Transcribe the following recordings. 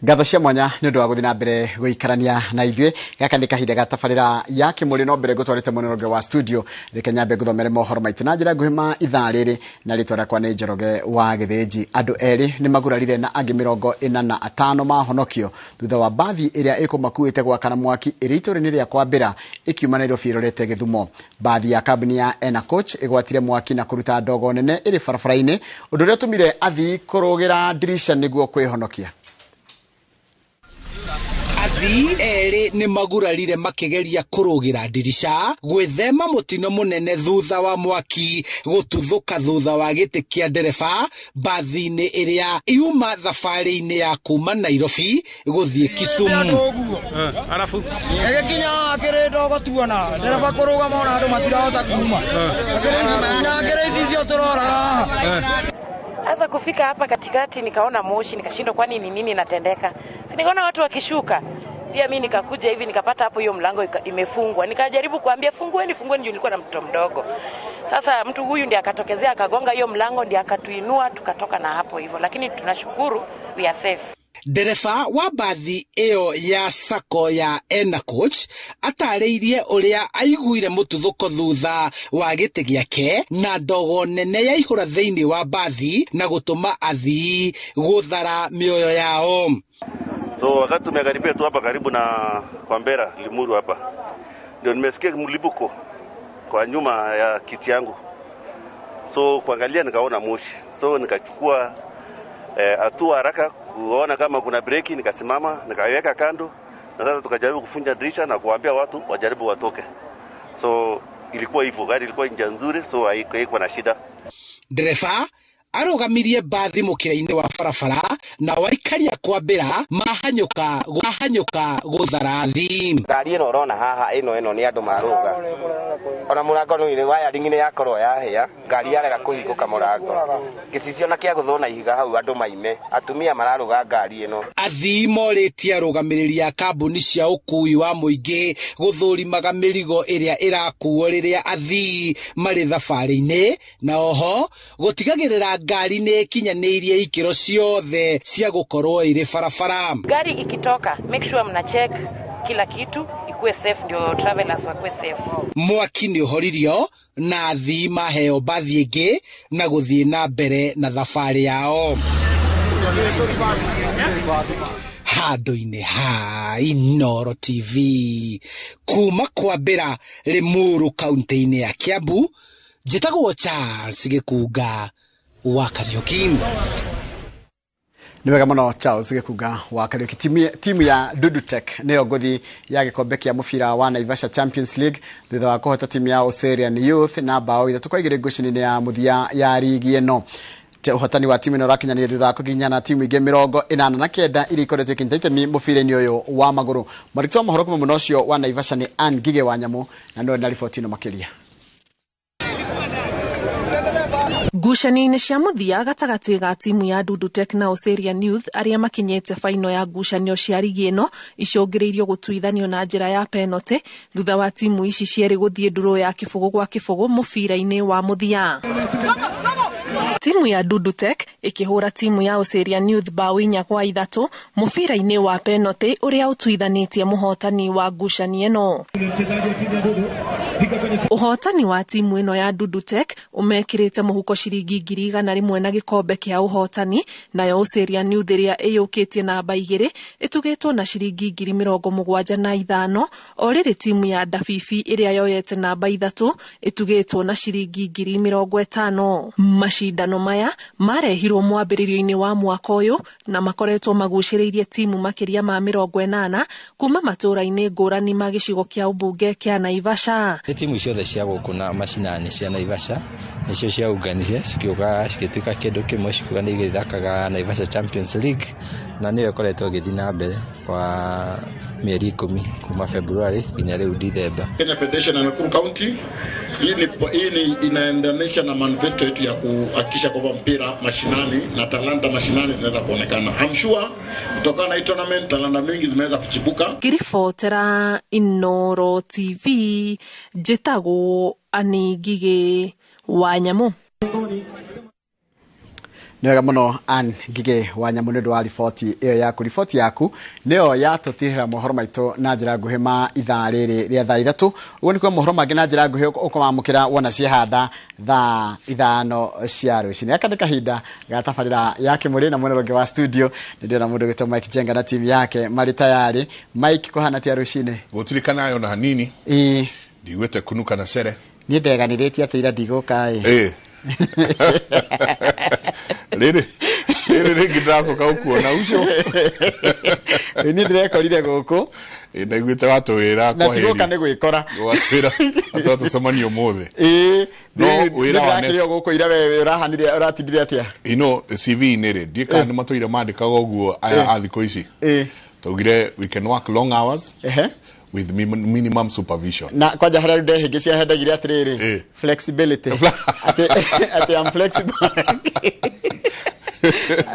Ngatho cia mwanya nĩ ũndũ wa gũthiĩ na mbere gũikarania na ithuĩ. Gaka nĩ kahinda ga tabarĩra ya Kĩmũrĩ, no mbere ngũtwarĩte mwena ũrĩa wa studio, reke nyambe ngũthomere mohoro maitũ na njĩra nguhĩ ma ithaa rĩrĩ, na rĩtwa rĩakwa nĩ Njoroge wa Gĩthĩnji. Andũ erĩ nĩ magurarire na angĩ 45 mahonokio thutha wa mbathi ĩrĩa ĩkũmakuĩte gwakana mwaki ĩrĩ itũũra-inĩ rĩa Kwambĩra ĩkiuma Nairobi ĩrorete Gĩthumo. Mbathi ya kambuni ya Ena Coach ĩgwatire mwaki na kũruta ndogo nene ĩrĩ barabara-inĩ, ũndũ ũrĩa ũtũmire athii kũrũgĩra ndirica nĩguo kwĩhonokia. Athii erĩ nĩ magurarire makĩgeria kũrũgĩra ndirica gwĩthema mũtino mũnene thutha wa mwaki gũtuthũka thutha wa gĩtĩ kĩa ndereba mbathi-inĩ ĩrĩa yuma thabarĩ-inĩ ya kuma Nairobi gũthiĩ Kisumu. Ĩgĩkinya kĩrĩ ndogo tuona ndereba kũrũgama ona andũ matirahota kuma na kĩrĩ icicio tũrora haha. Sasa kufika hapa katikati nikaona moshi, nikashindwa kwani ni nini inatendeka. Si nikaona watu wakishuka. Pia mimi nikakuja hivi nikapata hapo hiyo mlango imefungwa. Nikajaribu kuambia fungueni, fungueni, juu nilikuwa na mtoto mdogo. Sasa mtu huyu ndiye akatokezea akagonga hiyo mlango, ndiye akatuinua tukatoka na hapo hivyo. Lakini tunashukuru we are safe. Ndereba wa mbathi ĩyo ya sacco ya Ena Coach atarĩirie ũrĩa aiguire mũtuthũko thutha wa gĩtĩ gĩake na ndogo nene yaihũra thĩinĩ wa mbathi na gũtũma athii gũthara mĩoyo yao. So wakati tumekaribia tu hapa karibu na Kwambera Limuru hapa, ndio nimesikia mlipuko kwa nyuma ya kiti yangu. So kuangalia nikaona moshi. So nikachukua hatua haraka kuona kama kuna breki, nikasimama nikaiweka kando, na sasa tukajaribu kufunja dirisha na kuambia watu wajaribu watoke. So ilikuwa hivyo, gari ilikuwa njia nzuri, so haikuwa na shida. Dereva arũgamirie mbathi mũkĩra-inĩ wa barabara na waikaria kwambĩra mahanyũka gũthara athii. Ngari ĩno ũrona haha ĩno nĩ andũ marũga. Ona mũrango nĩ wiring nĩ yakorwo yahĩa, ngari yarega kũhingũka mũrango. Gĩcicio na kĩagũthwo na ihiga hau andũ maime, atumia mararũga ngari ĩno. Athii morĩtie arũgamĩrĩri a kambuni cia ũkui wa mũingĩ gũthũrimaga mĩrigo ĩrĩa ĩrakuo rĩrĩa athii marĩ thabarĩ-inĩ, na oho gũtigagĩrĩra ngari nĩ ĩkinyanĩirie ikĩro ciothe cia gũkorwo ĩrĩ barabara. Gari ikitoka, make sure mna check kila kitu ikuwe safe, ndio travelers wakuwe safe. Mwaki nĩ ũhoririo na athii maheo mbathi ĩngĩ na gũthiĩ na mbere na thabarĩ yao. Handũ-inĩ ha Inooro TV kuma Kwambĩra Limuru kaunti-inĩ ya Kiambu, njĩtagwo Charles Gĩkunga wa Kariuki. Nĩ wega mũno Charles Gĩkunga wa Kariuki. Timu ya Dudu Tech nĩyo ngũthi ya gĩkombe kĩa mũbira wa Naivasha Champions League thutha wa kũhota timu ya Oserian Youth na bao 3-2 ngucanio-inĩ ya mũthia ya rigi ĩno. Ũhotani wa timu ĩno ũrakinyanĩire thutha wa kũgiginyana timu ingĩ 89 iria ikoretwo ikĩnyita itemi mũbira-inĩ ũyũ wa magũrũ. Mwandĩki wa mohoro kuma mwena ũcio wa Naivasha nĩ Ann Ngige wa Nyamũ, na nĩwe na riboti ĩno makĩria. Ngucanio-inĩ cia mũthia gatagatĩ ga timu ya Dudu Tech na Oserian Youth arĩa makinyĩte baino ya ngucanio cia rigi ĩno icũngĩrĩirio gũtuithanio na njĩra ya penalty thutha wa timu ici cierĩ gũthiĩ ndũrũ ya 0-0 mũbira-inĩ wa mũthia. Timu ya Dudu Tech ĩkĩhũra timu ya Oserian Youth bao 4-3 mũbira-inĩ wa penalty ũrĩa ũtuithanĩtie mũhotani wa ngucanio ĩno. Ũhotani wa timu ĩno ya Dudu Tech ũmekĩrĩte mũhuko ciringi 100,000 na gĩkombe kĩa ũhotani, nayo Oserian Youth ĩrĩa ĩyũkĩtie namba 2 ĩtugĩtwo na ciringi 75,000, o rĩrĩ timu ya Ndabibi ĩrĩa yoyete namba 3 ĩtugĩtwo na ciringi 50,000. Macindano maya marehirwo mwambĩrĩrio-inĩ wa mwaka ũyũ na makoretwo magucĩrĩirie timu makĩria ma 80 kuma matũũra-inĩ ngũrani ma gĩcigo kĩa ũmbunge kĩa Naivasha. Nĩ timu ciothe cia gũkũ na macinani cia Naivasha nĩcio ciaunganire cikiuga cigĩtuĩka kĩndũ kĩmwe, cikiuga nĩ igĩthakaga Naivasha Champions League, na nĩyo ĩkoretwo ĩgĩthiĩ na mbere kwa mĩeri 10 kuma February nginya rĩu December. Kenya Federation ya Nakuru County hii ni inaendanisha na manifesto yetu ya kuhakikisha kwamba mpira mashinani na talanta mashinani zinaweza kuonekana. I'm sure kutokana na hii tournament talanta mingi zimeweza kuchibuka. Ngiribotera Inooro TV njĩtagwo Ann Ngige wa Nyamũ. Nĩ wega mũno, Ann Ngigĩ wa Nyamũ, nĩ ũndũ wa riboti ĩyo yaku. Riboti yaku nĩyo yatũtirĩra mohoro maitũ na njĩra nguhĩ ma ithaa rĩrĩ rĩa thaa 3. Ũguo nĩ kuo mohoro mangĩ na njĩra nguhĩ ũkũmamũkĩra wona ciehanda thaa 5 cia rũcinĩ. Gaka nĩ kahinda ga tabarĩra ya Kĩmũrĩ, na mwena ũngĩ wa studio nĩ ndĩrona mũndũ ũgwĩtwo Mike Jenga na timu yake marĩ tayarĩ. Mike, kũhana tia rũcinĩ? Gũtirikanayo na hanini. Ĩĩ. Ndiguĩte kunuka na cere. Niĩ ndeganĩrĩtie atĩ ira ndigũka ĩ. Ĩ, rĩrĩ rĩrĩ rĩngĩ ndĩracoka gũkuona ũcio. Niĩ ndĩrekorire gũkũ. Ĩ, ndaiguĩte watwĩra. Na tigũka nĩ gwĩkora. Watwĩra atwa tũcemanie ũmũthĩ. Ĩĩ. No, wĩra wa ndĩrakĩrĩ o gũkũ ira. We ũrahanire, ũratindire atĩa? Ino CV-inĩ rĩ, ndiĩ kana nĩ matũire mandĩkaga ũguo aya a thikũ ici. Taugire we can work long hours with minimum supervision. Na kwanja harĩa ndehĩngĩ ciahendagire atĩrĩrĩ, flexibility, atĩ I'm flexible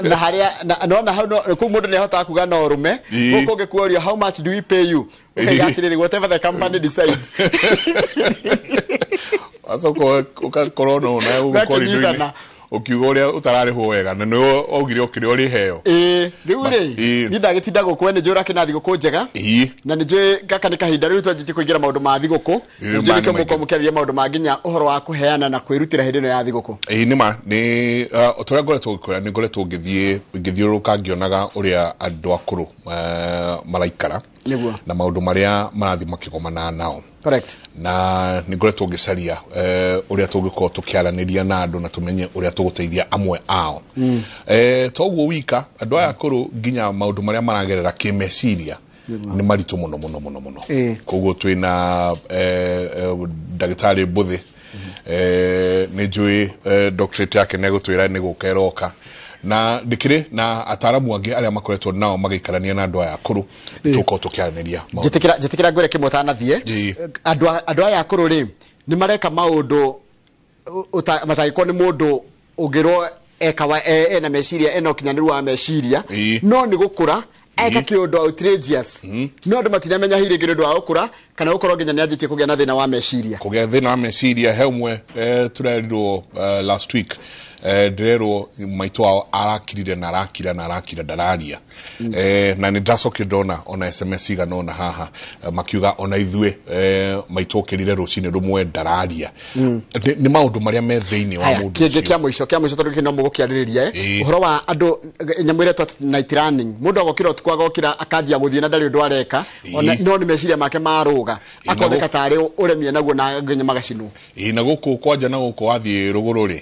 na harĩa nona hau kũu mũndũ nĩ ahotaga kuga no ũrũme. Gũkũ ũngĩkuorio, "How much do we pay you?" ũkaiga atĩrĩrĩ, "Whatever the company decides." Acoka ũgakorwo no na gũkũ Ũgakĩnyitana. ũkiuga ũrĩa ũtararĩhwo wega na nĩwe waugire ũkĩrĩa ũrĩheo. Ĩĩ, rĩu rĩ, Ĩĩ. niĩ ndagĩtinda gũkũ, we nĩ njũĩ ũrakĩna thigũkũ njega. Ĩĩ. Na nĩ njũĩ gaka nĩ kahinda rĩu twanjĩtie kũingĩra maũndũ ma thigũkũ. Ĩĩ, nĩ njũĩ ma nĩ nĩkĩo maingĩ. mũkorwo mũkĩarĩria maũndũ ma nginya ũhoro wa kũheana na kwĩrutĩra hĩndĩ ĩno ya thigũkũ. Ĩĩ, nĩ ma nĩ o ta ũrĩa ngoretwo ngĩkwĩra, nĩ ngoretwo ngĩthiũrũrũka ngĩonaga ũrĩa andũ akũrũ maraikara na maũndũ marĩa marathiĩ makĩgomana nao. Na nĩ ngoretwo ngĩcaria ũrĩa tũngĩkorwo tũkĩaranĩria na andũ na tũmenye ũrĩa tũgũteithia amwe ao. To ũguo wika, andũ aya akũrũ nginya maũndũ marĩa maragerera kĩmeciria nĩ maritũ mũno mũno mũno mũno. Koguo twĩna ndagĩtarĩ Mbũthĩ. Nĩ njũĩ doctorate yake nĩ egũtwĩra nĩ gũka ĩroka, na ndĩkĩrĩ na ataramu angĩ arĩa makoretwo nao magĩikarania na andũ aya akũrũ, tũkorwo tũkĩaranĩria maũndũ. Njĩtĩkĩra ngwĩre kĩmwe ũtanathiĩ. Andũ aya akũrũ rĩ, nĩ mareka maũndũ matangĩkorwo nĩ mũndũ ũngĩrwo eka ena meciria, ena ũkinyanĩru wa meciria, no nĩ gũkũra eka kĩũndũ outrageous, no andũ matinamenya hihi rĩngĩ nĩ ũndũ wa gũkũra kana gũkorwo nginya nĩ anjĩtie kũgĩa na thĩna wa meciria. Kũgĩa thĩna wa meciria. He ũmwe tũrerirwo last week, ndĩrerwo maitũ wao arakirire na arakira na arakira, ndararia. Na nĩ ndacokire ndona ona SMS igana ona haha, makiuga ona ithuĩ maitũ okĩrire rũcinĩ rũmwe ndararia. Nĩ maũndũ marĩa me thĩinĩ wa Haya, mũndũ kĩngĩ ũcio. Kĩa mũico tondũ gĩkĩ no mũgũkĩarĩrĩria, ũhoro wa andũ nyamũ ĩretwo night running, mũndũ agokĩra ũtukũ, agokĩra akanjia gũthiĩ na ndarĩ ũndũ areka. Ona no nĩ meciria make marũga, akoneka tarĩ ũremie naguo na nginya magacinwo. Ĩĩ, na gũkũ kwanja na gũkũ wathiĩ rũgũrũ rĩ,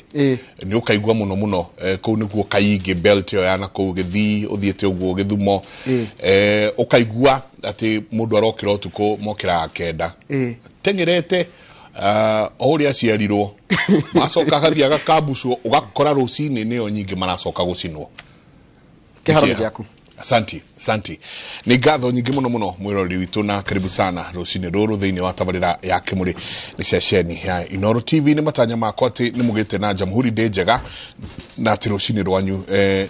nĩ ũkaigua mũno mũno, kũu nĩkuo kaingĩ belt ĩyo ya na kũu gĩthii ũthiĩte ũguo gĩthumo. Ũkaigua atĩ mũndũ arokĩra ũtukũ, mokĩraga 9, teng'erete o ũrĩa aciarirwo, macoka agathiĩ agakambucwo, ũgakora rũcinĩ nĩyo nyingĩ maracoka gũcinwo. Kĩharo nĩ Nĩkĩeha. gĩaku. Asanti, asanti, nĩ ngatho nyingĩ mũno mũno mwĩroreri witũ, na karibu sana rũcinĩ rũrũ thĩinĩ wa tabarĩra ya Kĩmũrĩ nĩ ceceni ya Inoro TV. Nĩ matanya makwa atĩ nĩ mũgĩte na Jamhuri ndĩ njega na atĩ rũcinĩ rwanyu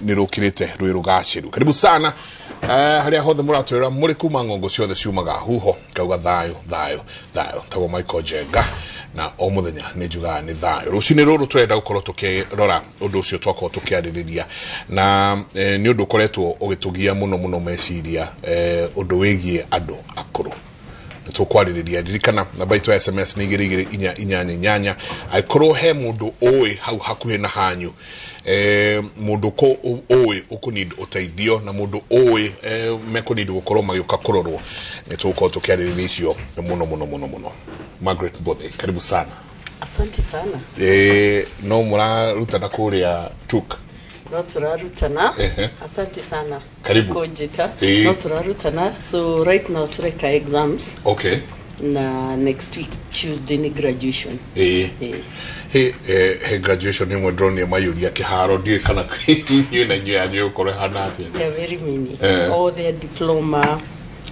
nĩ rũkĩrĩte rwĩ rũgacĩru. Karibu sana harĩa hothe mũratwĩra mũrĩ kuma ng'ongo ciothe ciumaga huho, ngauga thayũ, thayũ, thayũ. Tagwo Michael Njenga, na o mũthenya nĩ njugaga nĩ thayũ. Rũcinĩ rũrũ tũrenda gũkorwo tũkĩrora ũndũ ũcio twakorwo tũkĩarĩrĩria na nĩ ũndũ ũkoretwo ũgĩtũgia mũno mũno meciria, ũndũ wĩgiĩ andũ akũrũ nĩ tũkwarĩrĩria. Ririkana namba itũ ya SMS nĩ 22488, angĩkorwo he mũndũ ũĩ hau hakuhĩ na hanyu, mũndũ kũ ũĩ ũkũnid ũteithio na mũndũ ũĩ mekũnid gũkorwo magĩũka kũrorwo, nĩ tũgũkorwo tũkĩarĩrĩria icio mũno mũno mũno mũno. Margaret Mbothe, karibu sana. Asante sana. No mũrarutana kũrĩa tuk? No turarutana. Asante sana. Karibu. Kunjita. Ĩĩ. No turarutana. So right now tureka exams na next week Tuesday ni graduation. Ĩĩ. He graduation ĩmwe ndĩronire maiyũria kĩharo, ndiũĩ kana inyuĩ na inyuĩ yanyu ĩgũkorwo ĩhana atĩa. There are very many. All their diploma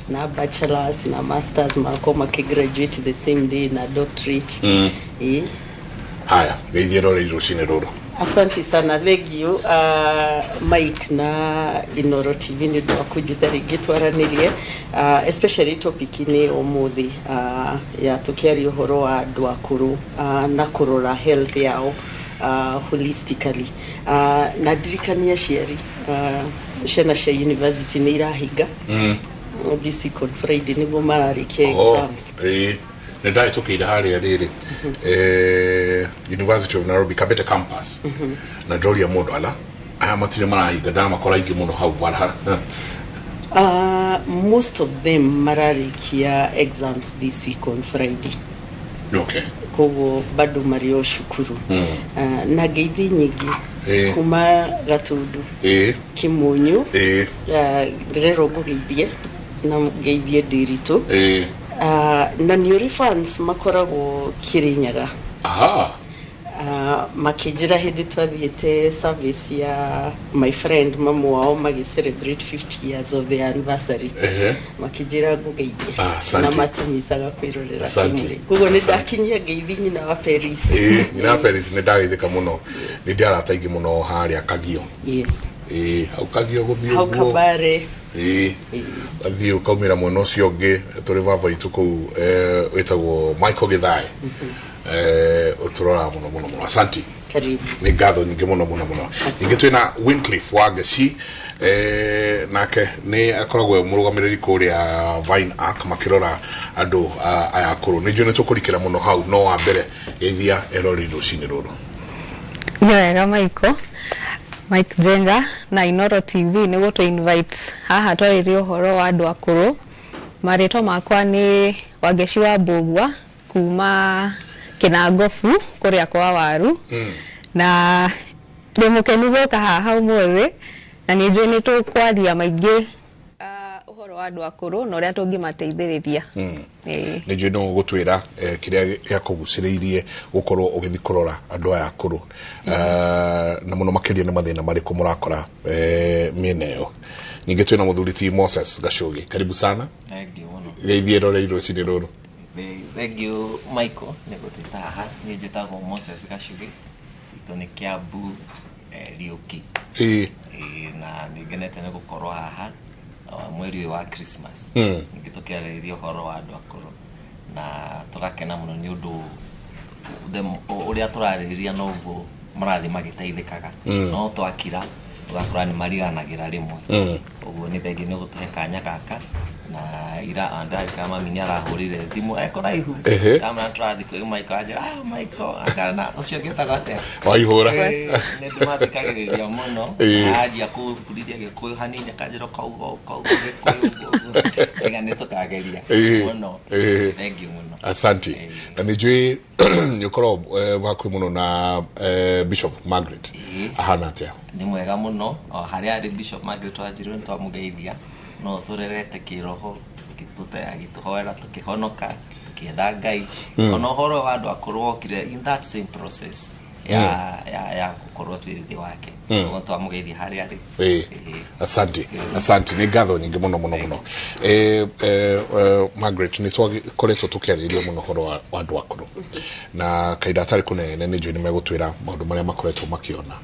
na bachelors na masters mako makigraduate the same day na doctorate. Haya, geithie rorei rũcinĩ rũrũ. Asante sana, thank you Mike na Inoro TV nĩ ũndũ wa kũnjĩta rĩngĩ twaranĩrie, especially topic-inĩ ũmũthĩ ya tũkĩaria ũhoro wa andũ akũrũ na kũrora health yao. Holistically, na ndirikania aciari, ciana cia university nĩ irahinga this week on Friday nĩguo mararĩkia exams. Ĩĩ, nĩ ndahĩtũkĩire harĩa rĩrĩ University of Nairobi Kabete campus na ndoria mũndũ ala aya matirĩ marahinga, ndamakora aingĩ mũno hau bara. Most of them mararĩkia exams this week on Friday. Koguo bado marĩ o cukuru. Na ngeithi nyingĩ kuma Gatundu, Kimunyu. Ndĩrerwo ngũgeithie na ngeithie Ndĩritũ. Na nĩ ũrĩ fans makoragwo Kĩrĩnyaga. Makĩnjĩra hĩndĩ twathiĩte service ya my friend, mamu wao magĩ celebrate 50 years of their anniversary, makĩnjĩra ngũgeithie. Asante. Na matimicaga kwĩrorera Asante. Kĩmũrĩ, koguo nĩ ndakinyia ngeithi nyina wa Paris. Ĩĩ, nyina wa Paris, nĩ ndageithĩka mũno, nĩ ndĩ arata aingĩ mũno harĩa Kagio. Ĩĩ, hau Kagio gũthiĩ Hau ũguo. Kabare. Ĩĩ, athiĩ ũkaumĩra mwena ũcio ũngĩ tũrĩ baba witũ kũu wĩtagwo Michael Githae, ũtũroraga mũno mũno mũno. Asanti. Karibu. Nĩ ngatho nyingĩ mũno mũno mũno. Ningĩ twĩna Wycliffe wa Ngeci, nake nĩ akoragwo e mũrũgamĩrĩri kũrĩa Vine Ark makĩrora andũ aya akũrũ. Nĩ njũĩ nĩ tũkũrikĩra mũno hau, no wa mbere geithia erori rũcinĩ rũrũ. Nĩ wega Michael, Mike Jenga na Inoro TV nĩ gũtũ invite haha twarĩrie ũhoro wa andũ akũrũ. Marĩtwa makwa nĩ Wangeci wa Mbũgua kuma Kĩnangobu kũrĩa kwa Waru, na ndĩ mũkenu gũka haha ũmũthĩ na nĩ njũĩ nĩ tũkwaria maingĩ ũhoro wa andũ akũrũ na ũrĩa tũngĩmateithĩrĩria. Ĩĩ. Nĩ njũĩ no gũtwĩra kĩrĩa gĩakũgucĩrĩirie gũkorwo ũgĩthiĩ kũrora andũ aya akũrũ, na mũno makĩria nĩ mathĩna marĩkũ mũrakora mĩena ĩyo. Ningĩ twĩna mũthuri ti Moses Gacugi, karibu sana. Thank you mũno. Geithie rore rũcinĩ rũrũ. Thank you Michael nĩ gũtwĩta haha. Niĩ njĩtagwo Moses Gacugi, itũ nĩ Kiambu, Riũki. Ĩĩ, na nĩ ngenete nĩ gũkorwo haha mweri ũyũ wa Christmas, ningĩ tũkĩarĩrĩria ũhoro wa andũ akũrũ na tũgakena mũno nĩ ũndũ ũrĩa tũrarĩrĩria noguo marathiĩ magĩteithĩkaga. No twakira ũgakora nĩ mariganagĩra rĩmwe. Ũguo nĩ thengi nĩ gũtũhe kanya gaka na ira ndarika mami nĩ arahũrire thimũ ekũraihu. Ndamwĩra tũrathiĩ kwĩ Michael, anjĩra, "Ah, Michael akana ũcio ũngĩ etagwo atĩa?" Waihũra. Nĩ ndĩmathikagĩrĩria mũno. Anjia kũbundithia Gĩkũyũ hanini, akanjĩra ũkauga ũkauga Gĩkũyũ ũguo ũguo. Tiga nĩ tũkageria mũno. Thank you mũno. Asante. Na nĩ njũĩ nĩ ũkorwo hakuhĩ mũno na Bishop Margaret. Ahana atĩa? Nĩ mwega mũno o harĩa arĩ. Bishop Margaret Wanjiru nĩ twamũgeithia, no tũrerete kĩroho, agĩtũhoera tũkĩhonoka tũkĩenda Ngai. Ona ũhoro wa andũ akũrũ wokire in that same process ya gũkorwo twĩ thĩ wake. Ũguo twamũgeithia harĩa arĩ. Asante, asante, nĩ ngatho nyingĩ mũno mũno mũno. Margaret, nĩ twakoretwo tũkĩarĩrĩria mũno ũhoro wa andũ akũrũ na kahinda atarĩ kũnene nĩ njũĩ nĩ megũtwĩra maũndũ marĩa makoretwo makĩona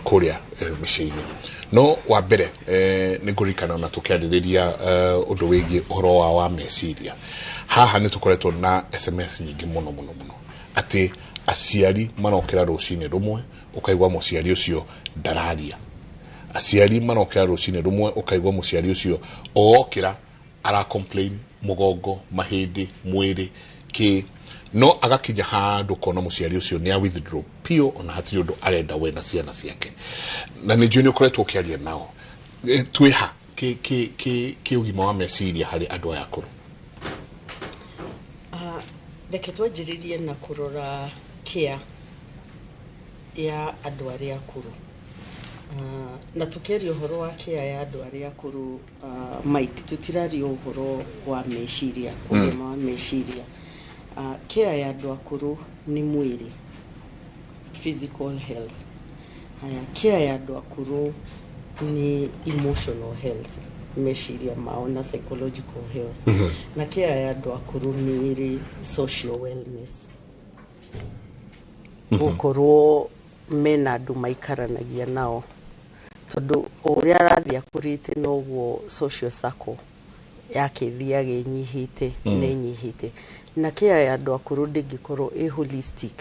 kũrĩa mĩciĩ-inĩ. No wa mbere nĩ ngũririkana na tũkĩarĩrĩria ũndũ wĩgiĩ ũhoro wa meciria. Haha nĩ tũkoretwo na SMS nyingĩ mũno mũno mũno atĩ aciari marokĩra rũcinĩ rũmwe ũkaigua mũciari ũcio ndararia, aciari marokĩra rũcinĩ rũmwe ũkaigua mũciari ũcio okĩra ara complain mũgongo, mahĩndĩ, mwĩrĩ kĩ, no agakinya handũ kona mũciari ũcio nĩ a withdraw piũ, ona hatirĩ ũndũ arenda we na ciana ciake. Na nĩ njũĩ nĩ ũkoretwo ũkĩaria nao. Twĩha kĩ ũgima wa meciria harĩ andũ aya akũrũ? Reke twanjĩrĩrie na kũrora care ya andũ arĩa akũrũ. Na tũkĩaria ũhoro wa care ya andũ arĩa akũrũ, Mike, tũtiraria ũhoro wa meciria, ũgima wa meciria. Care ya andũ akũrũ nĩ mwĩrĩ, physical health. Haya, care ya andũ akũrũ nĩ emotional health, meciria mao na psychological health. Na care ya andũ akũrũ nĩ ĩrĩ social wellness, gũkorwo mena andũ maikaranagia nao, tondũ o ũrĩa arathiĩ akũrĩte noguo social circle yake ĩthiaga ĩnyihĩte na ĩnyihĩte. Na care ya andũ akũrũ ndĩngĩkorwo ĩ holistic.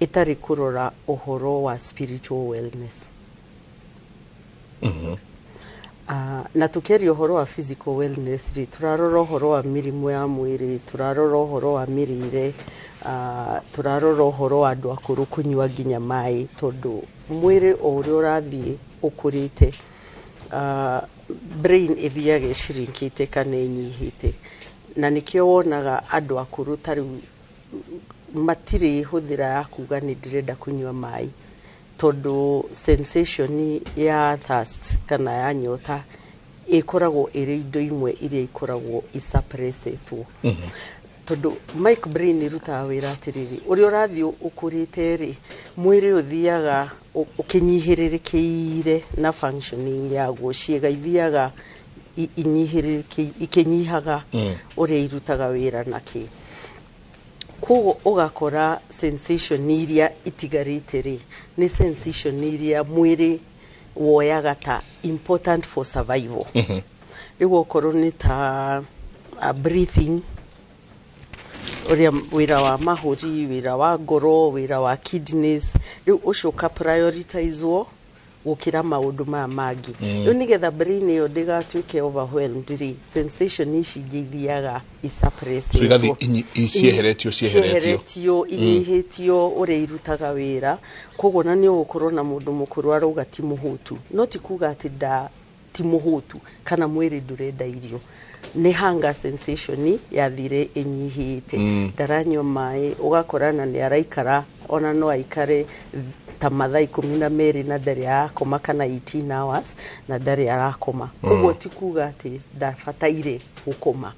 Ĩtarĩ kũrora ũhoro wa spiritual wellness. Na tũkĩaria ũhoro wa physical wellness rĩ, tũrarora ũhoro wa mĩrimũ ya mwĩrĩ, tũrarora ũhoro wa mĩrĩre, tũrarora ũhoro wa andũ akũrũ kũnyua nginya maĩ, tondũ mwĩrĩ o ũrĩa ũrathiĩ ũkũrĩte, brain ĩthiaga ĩshrinkĩte kana ĩnyihĩte, na nĩkĩo wonaga andũ akũrũ ta rĩu matirĩ hũthĩra ya kuga nĩ ndĩrenda kũnyua maĩ, tondũ sensation ya thirst kana ya nyota ĩkoragwo ĩrĩ indo imwe iria ikoragwo isuppressetwo. Tondũ Mike, brain ĩrutaga wĩra atĩrĩrĩ, ũrĩa ũrathiĩ ũkũrĩte rĩ, mwĩrĩ ũthiaga ũkĩnyihĩrĩrĩkĩire na functioning yaguo, ciĩga ithiaga ikĩnyihaga ũrĩa irutaga wĩra na kĩ. Koguo ũgakora sensation iria itigarĩte rĩ, nĩ sensation iria mwĩrĩ woyaga ta important for survival. Rĩu okorwo nĩ ta breathing, ũrĩa wĩra wa mahũri, wĩra wa ngoro, wĩra wa kidneys, rĩu ũcio ũka prioritizwo gũkĩra maũndũ maya mangĩ. Rĩu nĩgetha brain ĩyo ndĩgatuĩke overwhelmed rĩ, sensation ici ingĩ ithiaga So igathiĩ cieheretio cieheretio. Cieheretio, inyihĩtio ũrĩa irutaga wĩra. Koguo na nĩ ũgũkorwo na mũndũ mũkũrũ arauga ti mũhũtu, no ti kuga atĩ nda ti mũhũtu kana mwĩrĩ ndũrenda irio, nĩ hunger sensation yathire ĩnyihĩte. Ndaranyua maĩ, ũgakora na nĩ araikara, ona no aikare ta mathaa 12 na ndarĩ arakoma, kana 18 hours na ndarĩ arakoma. Koguo ti kuga atĩ ndabataire gũkoma,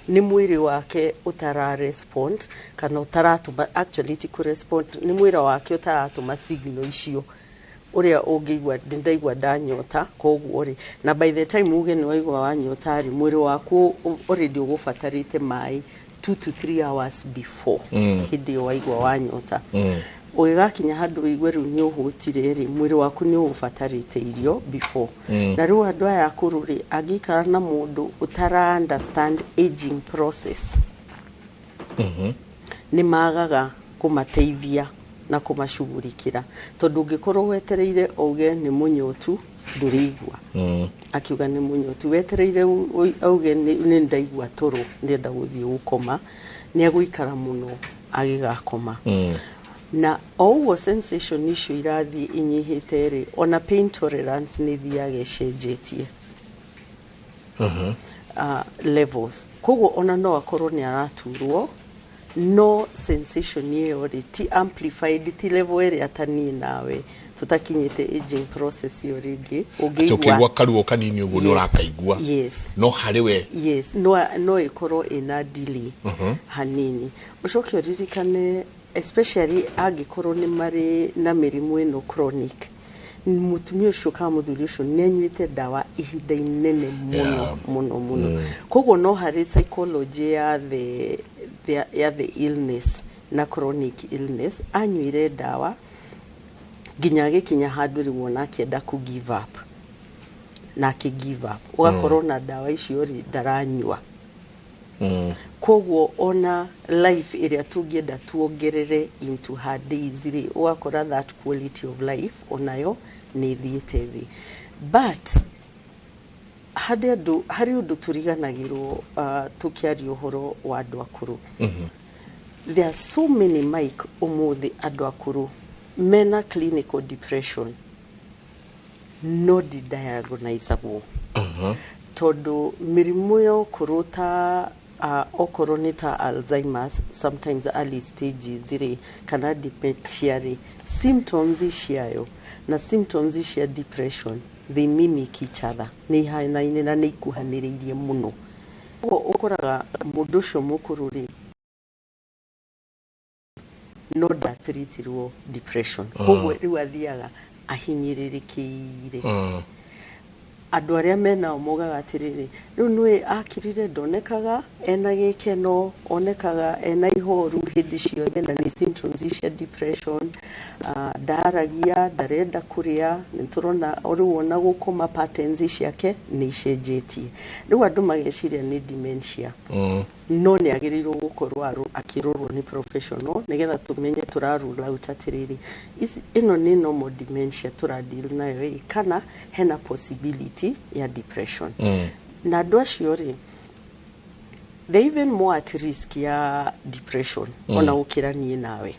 nĩ mwĩrĩ wake ũtara respond kana ũtaratũma, actually ti kũ respond, nĩ mwĩrĩ wake ũtaratũma signal icio ũrĩa ũngĩigua nĩ ndaigua ndanyota. Koguo rĩ, na by the time uge nĩ waigua wanyota rĩ, mwĩrĩ waku already ũgũbatarĩte maĩ 2 to 3 hours before. Hĩndĩ ĩyo waigua wanyota, ũgĩgakinya handũ ũigue rĩu nĩ ũhũtire rĩ, mwĩrĩ waku nĩ ũgũbatarĩte irio before. Na rĩu andũ aya akũrũ rĩ, angĩikara na mũndũ ũtara understand aging process, nĩ magaga kũmateithia na kũmacugurikĩra, tondũ ũngĩkorwo wetereire auge nĩ mũnyotu, ndũrĩigua. Akiuga nĩ mũnyotu, wetereire auge nĩ ndaigua toro, ndĩrenda gũthiĩ gũkoma, nĩ agũikara mũno agĩgakoma. Na o ũguo sensation icio irathiĩ inyihĩte rĩ, ona pain tolerance nĩ ithiaga ĩcenjetie levels. Koguo ona no akorwo nĩ araturwo, no sensation ĩyo rĩ, ti amplified, ti level ĩrĩa ta niĩ nawe tũtakinyĩte aging process ĩyo rĩngĩ. Atĩ ũkĩigua karuo kanini ũguo nĩ ũrakaigua. Yes. No harĩ we Yes, no ĩkorwo ĩna delay hanini. Ũcoke ũririkane, especially angĩkorwo nĩ marĩ na mĩrimũ ĩno chronic, mũtumia ũcio kana mũthuri ũcio nĩ anyuĩte ndawa ihinda inene mũno, mũno mũno. Koguo no harĩ psychology ya the illness na chronic illness, anyuire ndawa nginya agĩkinya handũ rĩu ona akĩenda ku give up, na akĩ give up, ũgakorwo na ndawa icio rĩ ndaranyua. Koguo ona life ĩrĩa tũngĩenda tuongerere into her days rĩ, ũgakora that quality of life onayo nĩ ĩthiĩte thĩ. But harĩ andũ, harĩ ũndũ tũriganagĩrwo tũkĩaria ũhoro wa andũ akũrũ. There are so many, Mike, ũmũthĩ andũ akũrũ mena clinical depression no ndidiagnosagwo, tondũ mĩrimũ ya ũkũrũ ta okorwo nĩ ta Alzheimer's, sometimes early stages rĩ, kana dementia rĩ, symptoms ciayo na symptoms cia depression, they mimic each other, nĩ ihanaine na nĩ ikuhanĩrĩirie mũno. Koguo ũkoraga mũndũ ũcio mũkũrũ rĩ, no ndatiritirwo depression. Koguo rĩu athiaga ahinyĩrĩrĩkĩire. Andũ arĩa menao mogaga atĩrĩrĩ, rĩu nĩwe akirire, ndonekaga ena gĩkeno, onekaga ena ihoru hĩndĩ ciothe, na nĩ symptoms cia depression. Ndaragia, ndarenda kũrĩa, nĩ tũrona rĩu ona gũkoma patterns ciake nĩ icenjetie. Rĩu andũ mageciria nĩ dementia. No nĩ agĩrĩirwo gũkorwo akĩrorwo nĩ professional, nĩgetha tũmenye tũra rule out atĩrĩrĩ, ĩno nĩ normal dementia tũradeal nayo ĩ, kana hena possibility ya depression. Na andũ acio rĩ, they even more at risk ya depression ona gũkĩra niĩ nawe.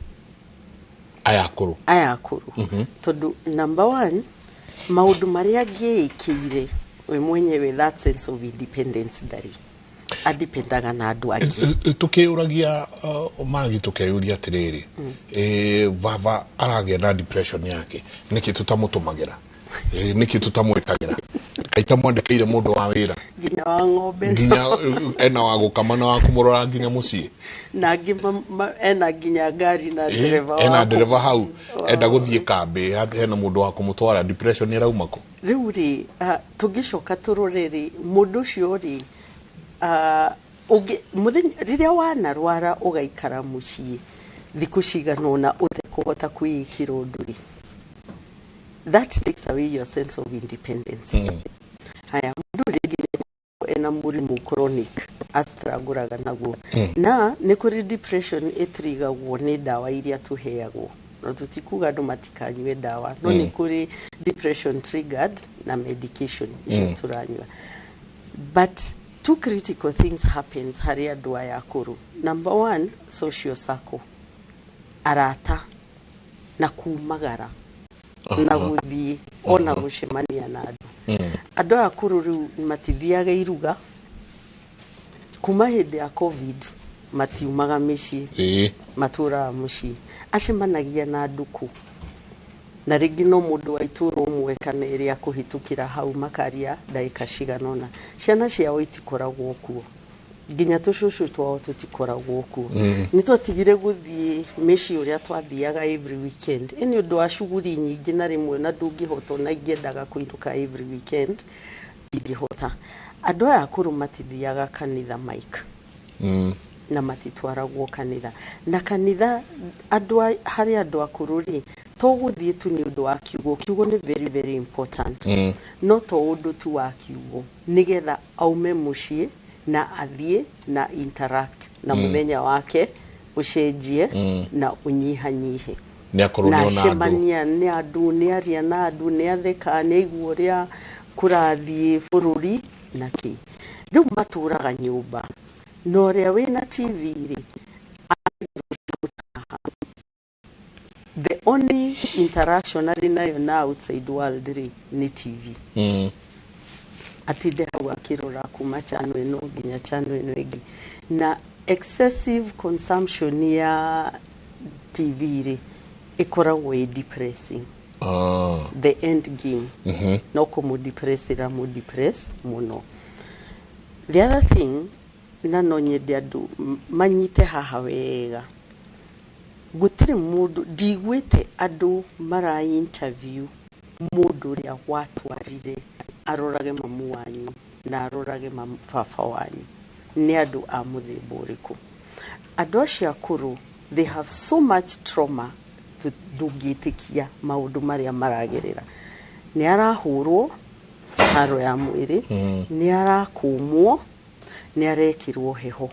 Aya akũrũ? Aya akũrũ, tondũ number one, maũndũ marĩa angĩĩkĩire we mwenyewe, that sense of independence ndarĩ, adependaga na andũ angĩ. Tũkĩũragia magi, tũkeyũria atĩrĩrĩ, baba aragĩa na depression yake nĩkĩ? Tũtamũtũmagĩra? Nĩkĩ tũtamwĩkagĩra? Kaita mwandĩkĩire mũndũ wa wĩra nginya wa ng'ombe nginya ena wa gũkama na wa kũmũrora nginya mũciĩ. Na angĩ ena nginya ngari na ndereba ena wa ndereba hau, enda gũthiĩ kambĩ hena mũndũ wa kũmũtwara. Depression ĩrauma kũ? Rĩu rĩ, tũngĩcoka tũrore rĩ, mũndũ ũcio rĩ, mũthenya rĩrĩa wanarwara ũgaikara mũciĩ thikũ cigana ũna ũtekũhota kwĩĩkĩra ũndũ rĩ, that takes away your sense of independence. Haya, mũndũ rĩngĩ nĩ ena mũrimũ chronic astragũraga naguo, na nĩ kũrĩ depression ĩtrigagwo nĩ ndawa iria tũheagwo, na tũtikuga andũ matikanyue ndawa, no nĩ kũrĩ depression triggered na medication icio tũranyua. But two critical things happens harĩ andũ aya akũrũ. Number one, social circle, arata na kumagara na gũthiĩ ona gũcemania na andũ. Andũ aya akũrũ rĩu matithiaga iruga. Kuma hĩndĩ ya COVID matiumaga mĩciĩ, matũraga mũciĩ. Acemanagia na andũ kũ? Na rĩngĩ no mũndũ wa itũũra ũmwe kana ĩrĩa akũhĩtũkĩra hau, makaria ndagĩka cigana ũna. Ciana ciao itikoragwo kuo, nginya tũcũcũ twao tũtikoragwo kuo. Nĩ twatigire gũthiĩ mĩciĩ ũrĩa twathiaga every weekend, ĩ nĩ ũndũ wa cuguri nyingĩ, na rĩmwe na ndũngĩhota, ona ingĩendaga kũinũka every weekend ndingĩhota. Andũ aya akũrũ matithiaga kanitha, Mike, na matitwaragwo kanitha. Na kanitha andũ harĩ andũ akũrũ rĩ, to gũthiĩ tu nĩ ũndũ wa kiugo. Kiugo nĩ very very important, no to ũndũ tu wa kiugo, nĩgetha aume mũciĩ na athiĩ na interact na mũthenya wake ũcenjie na ũnyihanyihe nĩ akorwo na nĩ ona andũ acemania nĩ andũ, nĩ aria na andũ, nĩ atheka, nĩ aigua ũrĩa kũrathiĩ bũrũri na kĩ. Rĩu matũraga nyũmba na ũrĩa wĩna TV rĩ, the only interaction arĩ nayo na outside world rĩ, nĩ TV. Atinde hau akĩrora kuma channel ĩno nginya channel ĩno ĩngĩ, na excessive consumption ya TV rĩ, ĩkoragwo ĩ depressing. The end game no kũmũdepress, ĩramũdepress mũno. The other thing, na no nyende andũ manyite haha wega, gũtirĩ mũndũ ndiguĩte andũ mara interview mũndũ ũrĩa watwarire arorage mamu wanyu na arorage baba wanyu nĩ andũ a mũthemba ũrĩkũ. Andũ acio akũrũ, they have so much trauma, ndũngĩtĩkia maũndũ marĩa maragerera. Nĩ arahũrwo haro ya mwĩrĩ, nĩ arakũmwo, nĩ arekĩrwo heho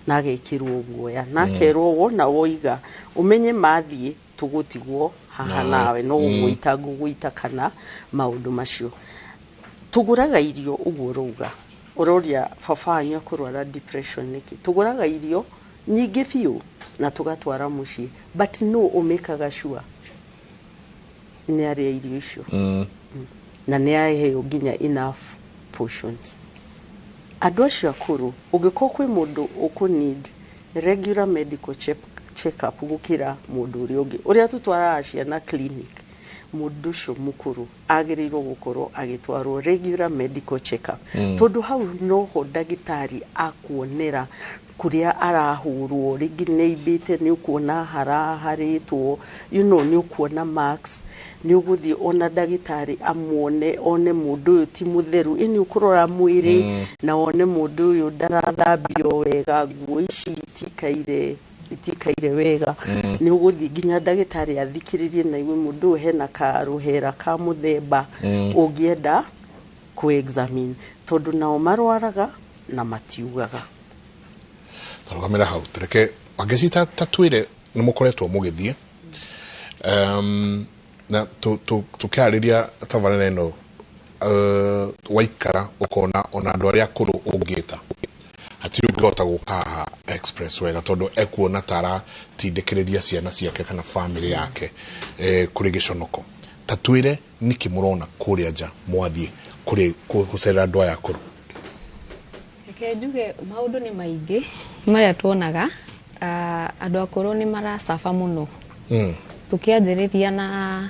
na agekĩrwo guoya na akerwo wona woiga ũmenye mathiĩ tũgũtigwo haha nawe no gũgũita ngũgũita kana maũndũ macio. Tũgũraga irio ũguo ũrauga, ũroria baba wanyu akũrwara depression nĩkĩ. Tũgũraga irio nyingĩ biũ na tũgatwara mũciĩ, but no ũmĩkaga sure nĩ arĩa irio icio na nĩ aheo nginya enough portions. Andũ acio akũrũ, ũngĩkorwo kwĩ mũndũ ũkũ need regular medical check up gũkĩra mũndũ ũrĩa ũngĩ, ũrĩa tũtwaraga ciana clinic, mũndũ ũcio mũkũrũ agĩrĩirwo gũkorwo agĩtwarwo regular medical check up, tondũ hau noho ndagĩtarĩ akuonera kũrĩa arahũrwo. Rĩngĩ nĩ aimbĩte, nĩ ũkuona haraharĩtwo, nĩ ũkuona marks, nĩ ũgũthiĩ ona ndagĩtarĩ amuone, one mũndũ ũyũ ti mũtheru. Ĩ nĩ ũkũrora mwĩrĩ na wone mũndũ ũyũ ndarathambio wega, nguo ici itikaire wega. Nĩ ũgũthiĩ nginya ndagĩtarĩ athikĩrĩrie na igue mũndũ ũyũ hena karũhera ka mũthemba ũngĩenda kũ examine, tondũ nao marwaraga na matiugaga. Tũrũgamĩra hau tũreke Wangeci ta twĩre nĩ mũkoretwo mũgĩthiĩ na tũkĩarĩria tabarĩra ĩno waikara ũkona ona andũ arĩa akũrũ ũngĩta hatirĩ ũngĩhota gũka haha express wega tondũ ekuona ta aratindĩkĩrĩria ciana ciake kana famĩlĩ yake kũrĩ gĩconoko. Ta twĩre nĩkĩ mũrona kũrĩa nja mwathiĩ kũrĩ gũcerera andũ aya akũrũ. Reke njuge maũndũ nĩ maingĩ marĩa tuonaga. Andũ akũrũ nĩ maracaba mũno. Tũkĩanjĩrĩria na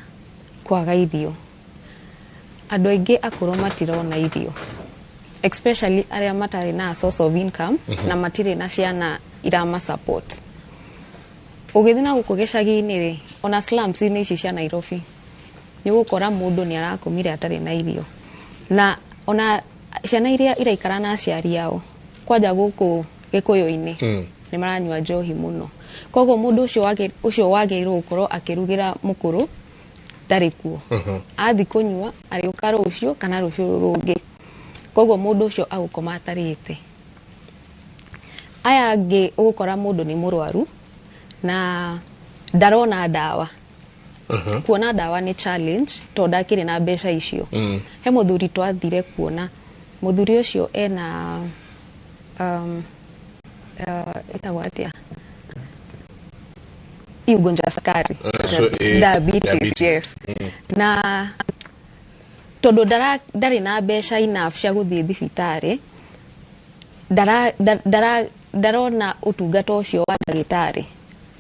kwaga irio, andũ aingĩ akũrũ matirona irio, especially arĩa matarĩ na source of income na matirĩ na ciana irama support. Ũgĩthiĩ na gũkũ gĩcagi-inĩ rĩ, ona slums-inĩ ici cia Nairobi, nĩ ũgũkora mũndũ nĩ arakomire atarĩ na irio, na ona ciana iria iraikara na aciari ao kwanja gũkũ Gĩkũyũ-inĩ nĩ maranyua njohi mũno. Koguo mũndũ ũcio wagĩrĩirwo gũkorwo akĩrugĩra mũkũrũ ndarĩ kuo. Athiĩ kũnyua arĩũka rũciũ kana rũciũ rũngĩ. Koguo mũndũ ũcio agũkoma atarĩte. Aya angĩ ũgũkora mũndũ nĩ mũrwaru na ndarona ndawa. Kuona ndawa nĩ challenge tondũ ndakĩrĩ na mbeca icio. He mũthuri twathire kuona, mũthuri ũcio ena ĩtagwo atĩa, ugonjwa wa sukari. So, diabetes, diabetes. Yes. Na tondũ ndarĩ na mbeca enough cia gũthiĩ thibitarĩ, ndarona ũtungata ũcio wa ndagĩtarĩ,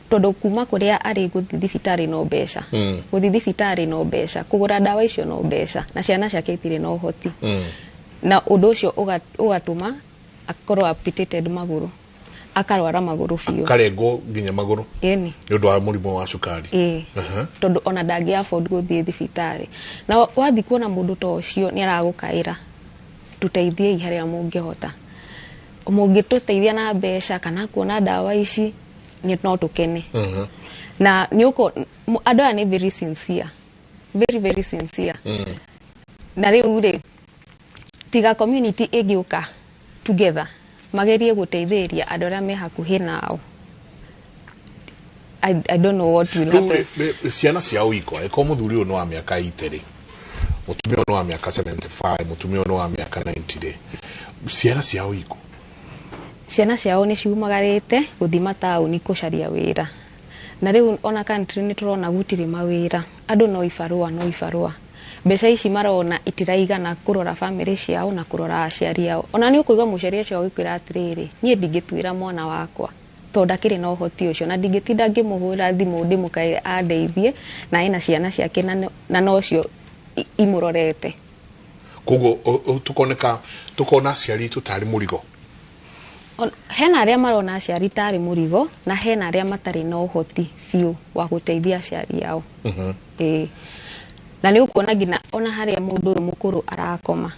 tondũ kuma kũrĩa arĩ gũthiĩ thibitarĩ no mbeca, gũthiĩ thibitarĩ no mbeca, kũgũra ndawa icio no mbeca, na ciana ciake itirĩ na ũhoti. Na ũndũ ũcio ũgatũma akorwo amputated magũrũ, akarwara magũrũ biũ, akarengwo nginya magũrũ ĩni nĩ ũndũ wa mũrimũ wa cukari. Ĩĩ, tondũ ona ndangĩ afford gũthiĩ thibitarĩ. Na wathiĩ kuona mũndũ ta ũcio nĩ aragũkaĩra, tũteithiei harĩa mũngĩhota, mũngĩtũteithia na mbeca kana kuona ndawa ici nĩ no tũkene. Na nĩ ũko andũ aya nĩ very sincere, very very sincere. Na rĩu rĩ, tiga community ĩngĩũka together magerie gũteithĩrĩria andũ arĩa me hakuhĩ nao, I don't know what will Rĩu happen. Ciana ciao ikwa ĩkorwo mũthuri ũyũ nĩ wa mĩaka 80 rĩ, mũtumia ũyũ nĩ wa mĩaka 75, mũtumia ũyũ nĩ wa mĩaka 90 rĩ, ciana ciao ikũ? Ciana ciao nĩ ciumagarĩte gũthiĩ mataũni gũcaria wĩra, na rĩu ona country nĩ tũrona gũtirĩ mawĩra, andũ no ibarũa, no ibarũa. Mbeca ici marona itiraigana kũrora famĩlĩ ciao na kũrora aciari ao. Ona nĩ ũkũigua mũciari ũcio agĩkwĩra atĩrĩrĩ, niĩ ndingĩtuĩra mwana wakwa tondũ ndakĩrĩ na ũhoti ũcio, na ndingĩtinda ngĩmũhũra thimũ ndĩmũkaĩre andeithie, na ena ciana ciake na nocio imũrorete. Koguo tukoneka tukona aciari aitũ tarĩ mũrigo. Hena arĩa marona aciari tarĩ mũrigo, na hena arĩa matarĩ na ũhoti biũ wa gũteithia aciari ao. Ĩĩ. Na nĩ ũkuona nginya ona harĩa mũndũ ũyũ mũkũrũ arakoma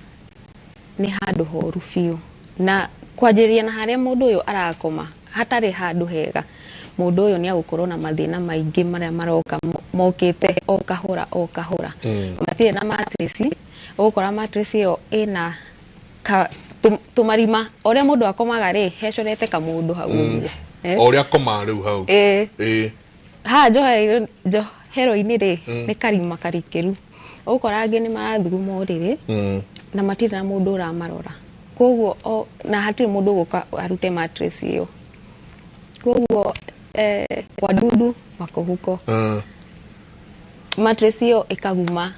nĩ handũ horu biũ, na kwanjĩrĩria na harĩa mũndũ ũyũ arakoma hatarĩ handũ hega, mũndũ ũyũ nĩ agũkorwo na mathĩna maingĩ marĩa maroka mokĩte o kahora o kahora. Matirĩ na mattress, ũgũkora mattress ĩyo ĩna tũmarima, o ũrĩa mũndũ akomaga rĩ, hecorete kamũndũ hau ũguo. O ũrĩa akoma rĩu hau. Ĩĩ. Haha njohero-inĩ rĩ, nĩ karima karikĩru. Ũgũkora angĩ nĩ marathuguma ũrĩrĩ, na matirĩ na mũndũ ũramarora. Koguo na hatirĩ mũndũ ũgũka arute mattress ĩyo. Koguo wadudu wako huko. Mattress ĩyo ĩkaguma.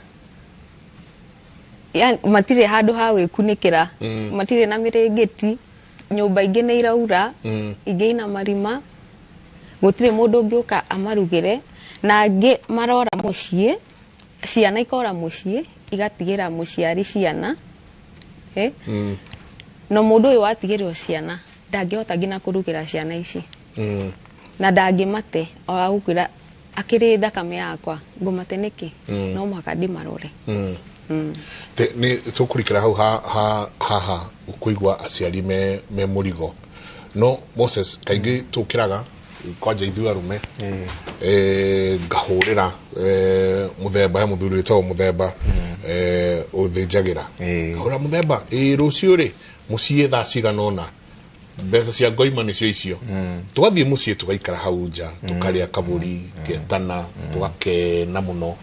Yani matirĩ handũ ha gwĩkunĩkĩra, matirĩ na mĩrĩngĩti, nyũmba ingĩ nĩ iraura, ingĩ ina marima, gũtirĩ mũndũ ũngĩũka amarugĩre, na angĩ marora mũciĩ, ciana ikora mũciĩ, igatigĩra mũciari ciana. No mũndũ ũyũ watigĩrwo ciana ndangĩhota nginya kũrugĩra ciana ici. Na ndangĩmate, o agũkwĩra akĩrĩ thakame yakwa ngũmate nĩkĩ? No mũhaka ndĩmarore. Nĩ tũkũrikĩra hau haha kũigua aciari me mũrigo. No Moses, kaingĩ tũkĩraga kwanja ithuĩ arũme, ngahũrĩra mũthemba, he mũthuri wĩtagwo mũthemba, ũthĩnjagĩra. Hũra mũthemba, rũciũ rĩ, mũciĩ thaa cigana ũna, Mbeca cia ngoima nĩcio icio. Tũgathiĩ mũciĩ, tũgaikara hau nja, tũkarĩa kabũri getana, tũgakena mũno.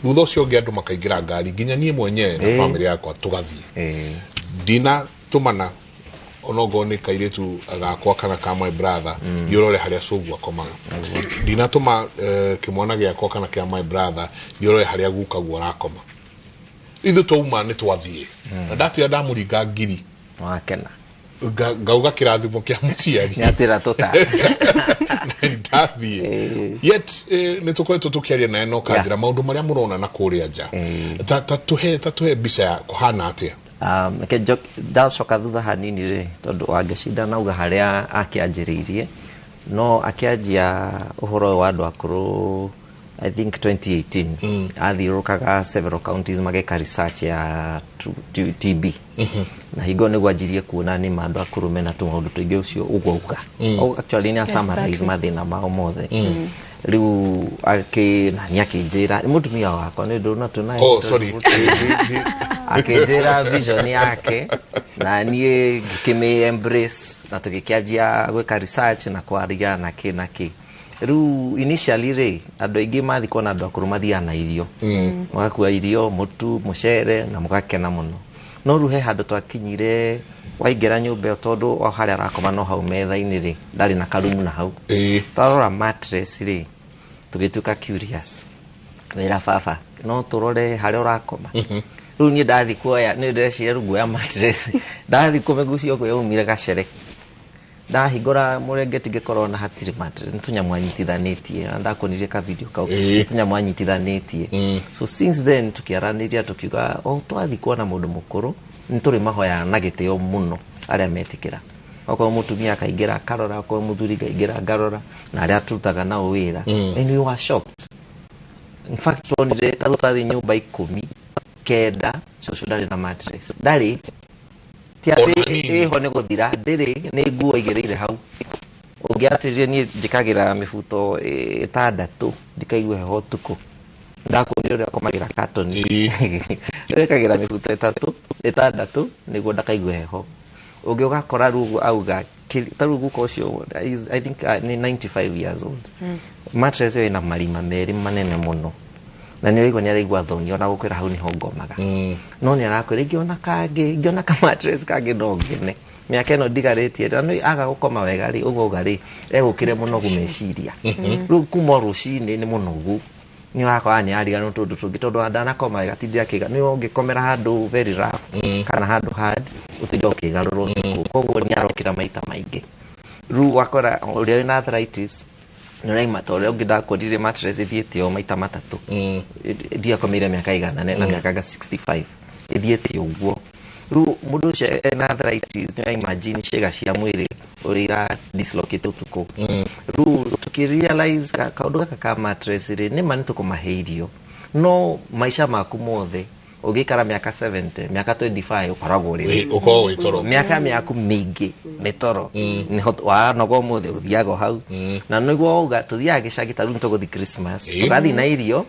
Thutha ũcio ũngĩ andũ makaingĩra ngari, nginya niĩ mwenyewe na famĩlĩ yakwa tũgathiĩ. Ndina tũmana onokorwo nĩ kairĩtu gakwa kana ka my brother, thiĩ ũrore harĩa cũguo akomaga. Ndinatũma kĩmwana gĩakwa kana kĩa my brother, thiĩ ũrore harĩa gukaguo arakoma. Ithuĩ twauma nĩ twathiĩ na ndatira ndamũringa ngiri. Wakena. Ngauga kĩrathimo kĩa mũciari. Nĩ atĩra tũta. Ndathiĩ. Yet nĩ tũkoretwo tũkĩaria naye no kanjĩra maũndũ marĩa mũrona na kũrĩa nja. Ta tũhe mbica ya kũhana atĩa. Reke ndacoka thutha hanini rĩ, tondũ Wangeci ndanauga harĩa akĩanjĩrĩirie, no akĩanjia ũhoro ũyũ wa andũ akũrũ I think 2018. Athiũrũrũkaga several counties mageka research ya TB, na hingo nĩguo anjirie kuona nĩ ma andũ akũrũ mena tũmaũndũ tũingĩ ũcio ũguo auga. Oh, actually nĩ summarize mathĩna mao mothe. Rĩu akĩ na nĩ akĩnjĩra nĩ mũtumia wakwa nĩ ndũna tũnaye. Oh, sorry. Akĩnjĩra vision yake na niĩ ngĩkĩmĩ embrace na tũgĩkĩanjia gwĩka research na kwaria na kĩ na kĩ. Rĩu initially rĩ, andũ aingĩ mathiĩ kuona andũ akũrũ mathiaga na irio, magakua irio, mũtu, mũcere, na mũgakena mũno. No rĩu he handũ twakinyire, waingĩra nyũmba ĩyo, tondũ o harĩa arakoma no hau metha-inĩ rĩ, ndarĩ na karumu na hau. Twarora mattress rĩ, tũgĩtuĩka curious, wĩra baba no tũrore harĩa ũrakoma. Rĩu niĩ ndathiĩ kuoya, nĩ ndĩreciria rĩu nguoya mattress, ndathiĩ kũmĩgucia ũguo yaumire gacere. Ndahingũra mũrengeti ngĩkorwo na hatirĩ mattress, nĩ tũnyamũ anyitithanĩtie, na ndakuonirie ka video kau. Nĩ tũnyamũ anyitithanĩtie. So since then tũkĩaranĩria, tũkiuga o twathiĩ kuona mũndũ mũkũrũ nĩ tũrĩ mahoyaga na gĩtĩo mũno arĩa metĩkĩra. Okorwo mũtumia akaingĩra akarora, okorwo mũthuri ngaingĩra ngarora, na arĩa tũrutaga nao wĩra. And we were shocked. In fact tuonire ta tũtathiĩ nyũmba 19, cũcũ ndarĩ na mattress, ndarĩ, ti atĩ ĩho nĩ gũthira, ndĩrĩ, nĩ nguo igĩrĩire hau. Ũngĩatĩrire niĩ njĩkagĩra mĩbuto 6 ndikaigue heho ũtukũ. Ndakuonire ũrĩa akomagĩra katoni, wĩkagĩra mĩbuto 3 6 nĩguo ndakaigue heho. Ũngĩ ũgakora rĩu ũguo auga ta rĩu guka ũcio I think nĩ 95 years old. Mattress ĩyo ĩna marima merĩ manene mũno na nĩ ũraigua nĩ araigua thoni ona gũkwĩra hau nĩho ngomaga, no nĩ arakwĩra ingĩona kangĩ, ingĩona ka mattress kangĩ no ngene mĩaka ĩno ndigarĩtie. Na nĩ aga gũkoma wega rĩ, ũguo auga rĩ, egũkĩre mũnogu meciria. Rĩu kuma o rũcinĩ nĩ mũnogu, nĩ ũrakora nĩ ariganĩrwo tũndũ tũngĩ tondũ ndanakoma wega, tinde akĩga nĩ ũngĩkomera handũ very rough kana handũ hard, ũtinde ũkĩgarũra ũtukũ, koguo nĩ arokĩra maita maingĩ. Rĩu wakora ũrĩa wĩna arthritis nĩ ũraima ta ũrĩa ũngĩ ndakorire mattress ĩthiĩte o maita 3. Ndiakomeire mĩaka igana na mĩaka nga 65 ĩthiĩte ũguo. Rĩu mũndũ ũcio ena arthritis, nĩ imagine ciĩga cia mwĩrĩ ũrĩa ira dislocate ũtukũ. Rĩu tũkĩ-realize kaũndũ gaka ka mattress rĩ, nĩma nĩ tũkũmahe irio, no maica maku mothe ũngĩikara mĩaka 70, mĩaka 25 ũkoragwo ũrĩ Ũkoragwo wĩ toro. Mĩaka mĩaku mĩingĩ nĩ toro. Nĩho wanoga ũmũthĩ ũthiaga o hau na nĩguo wauga tũthiaga gĩcagi. Ta rĩu nĩtũgũthiĩ Christmas, tũgathiĩ na irio,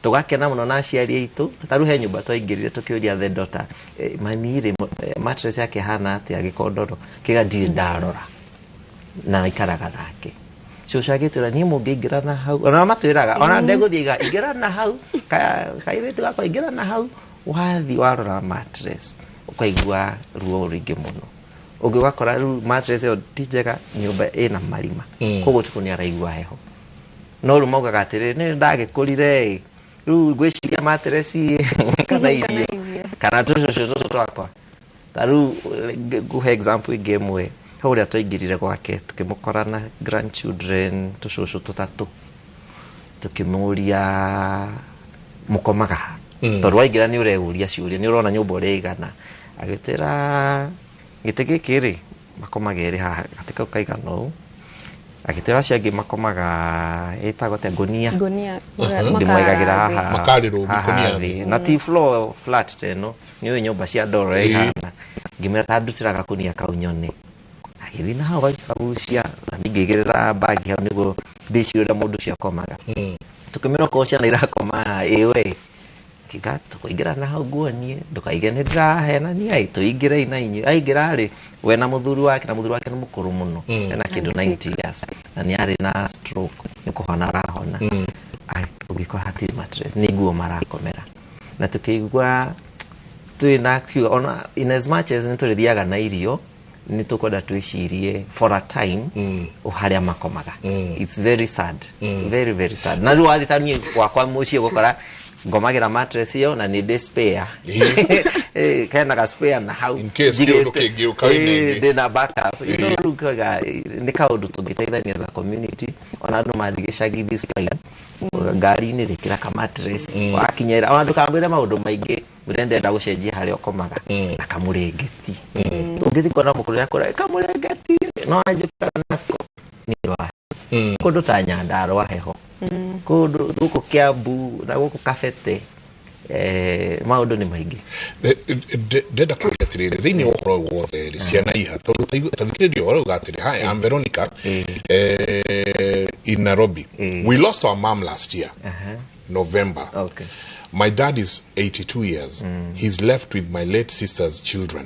tũgakena mũno na aciari aitũ. Ta rĩu he nyũmba twaingĩrire, tũkĩũria the daughter, mami rĩ, mattress yake hana atĩa gĩkondoro kĩga? Ndirĩ ndarora na aikaraga nake cũcũ. Agĩtwĩra niĩ mũngĩingĩra na hau, ona matwĩraga ona ndegũthiĩ iga ingĩra na hau, kairĩtu gakwa ingĩra na hau. Wathiĩ warora mattress ũkaigua ruo rũingĩ mũno. Ũngĩ ũgakora rĩu mattress ĩyo ti njega, nyũmba ĩna marima, koguo ũtukũ nĩ araigua heho. No rĩu maugaga atĩrĩrĩ, nĩ ndagĩkũrire ĩ, rĩu ngwĩciria mattress kana irio kana tũcũcũ tũtũ twakwa. Ta rĩu ngũhe example ĩngĩ ĩmwe. Hau ũrĩa twaingĩrire gwake tũkĩmũkora na grandchildren, tũcũcũ tũtatũ. Tũkĩmũria mũkomaga ha, tondũ waingĩra nĩ ũreũria ciũria, nĩ ũrona nyũmba ũrĩa ĩigana. Agĩtwĩra gĩtĩ gĩkĩ rĩ, makomaga erĩ haha, gatĩ kau kaigana ũũ. Agĩtwĩra acio angĩ makomaga ĩtagwo atĩa, ngũnia. Ngũnia. Ndĩmwaigagĩra haha. Makarĩrwo haha ngũnia. Thĩ na ti floor flat ta ĩno, nĩ ũĩ nyũmba cia ndoro ihana. Ngĩmwĩra ta ndutĩra gakũnia kau nyone. Agĩthiĩ na hau agĩkagucia na niĩ ngĩigĩrĩra bagi hau nĩguo ndĩcirie ũrĩa mũndũ ũcio akomaga. Tũkĩmwĩra okorwo ciana irakoma haha ĩwe. Tũkiuga tũkũingĩra na hau nguonie ndũkaige nĩ ndĩrahenania tũingĩrei na inyuĩ. Aingĩra rĩ we na mũthuri wake, na mũthuri wake nĩ mũkũrũ mũno, ena kĩndũ 90 years na nĩ arĩ na stroke, nĩ kũhona arahona. Ũngĩkora hatirĩ mattress, nĩ nguo marakomera. Na tũkĩigua twĩna ona in as much as nĩ tũrĩthiaga na irio, nĩ tũkwenda twĩcirie for a time harĩa makomaga. It's very sad, very very sad. Na rĩu wathiĩ ta niĩ gwakwa mũciĩ ũgũkora ngomagĩra mattress ĩyo na nĩ ndĩ spare, kena ga spare na hau in case kĩũndũ kĩngĩũka wĩna ĩngĩ. Ndĩna backup. No rĩu kwaga nĩ kaũndũ tũngĩteithania as a community. Ona andũ mathiĩ gĩcagi this time, ngari-inĩ rĩkĩra ka mattress, wakinyĩra ona ndũkamwĩre maũndũ maingĩ, mwĩre ndĩrenda gũcenjia harĩa ũkomaga na kamũrĩngĩti. Ũngĩthiĩ kuona mũkũrũ akũra kamũrĩngĩti no anjũka nako nĩ wa kũndũ ta Nyandarũa heho, kũndũ gũkũ Kiambu na gũkũ Kabete, maũndũ nĩ maingĩ. Ndenda kũria atĩrĩrĩ, thĩinĩ wa ũhoro ũyũ wothe rĩ, ciana iha tondũ ta thikĩrĩria ũhoro uga atĩrĩ, "Hi, I'm Veronica in Nairobi. We lost our mom last year November. My dad is 82 years. He's left with my late sister's children.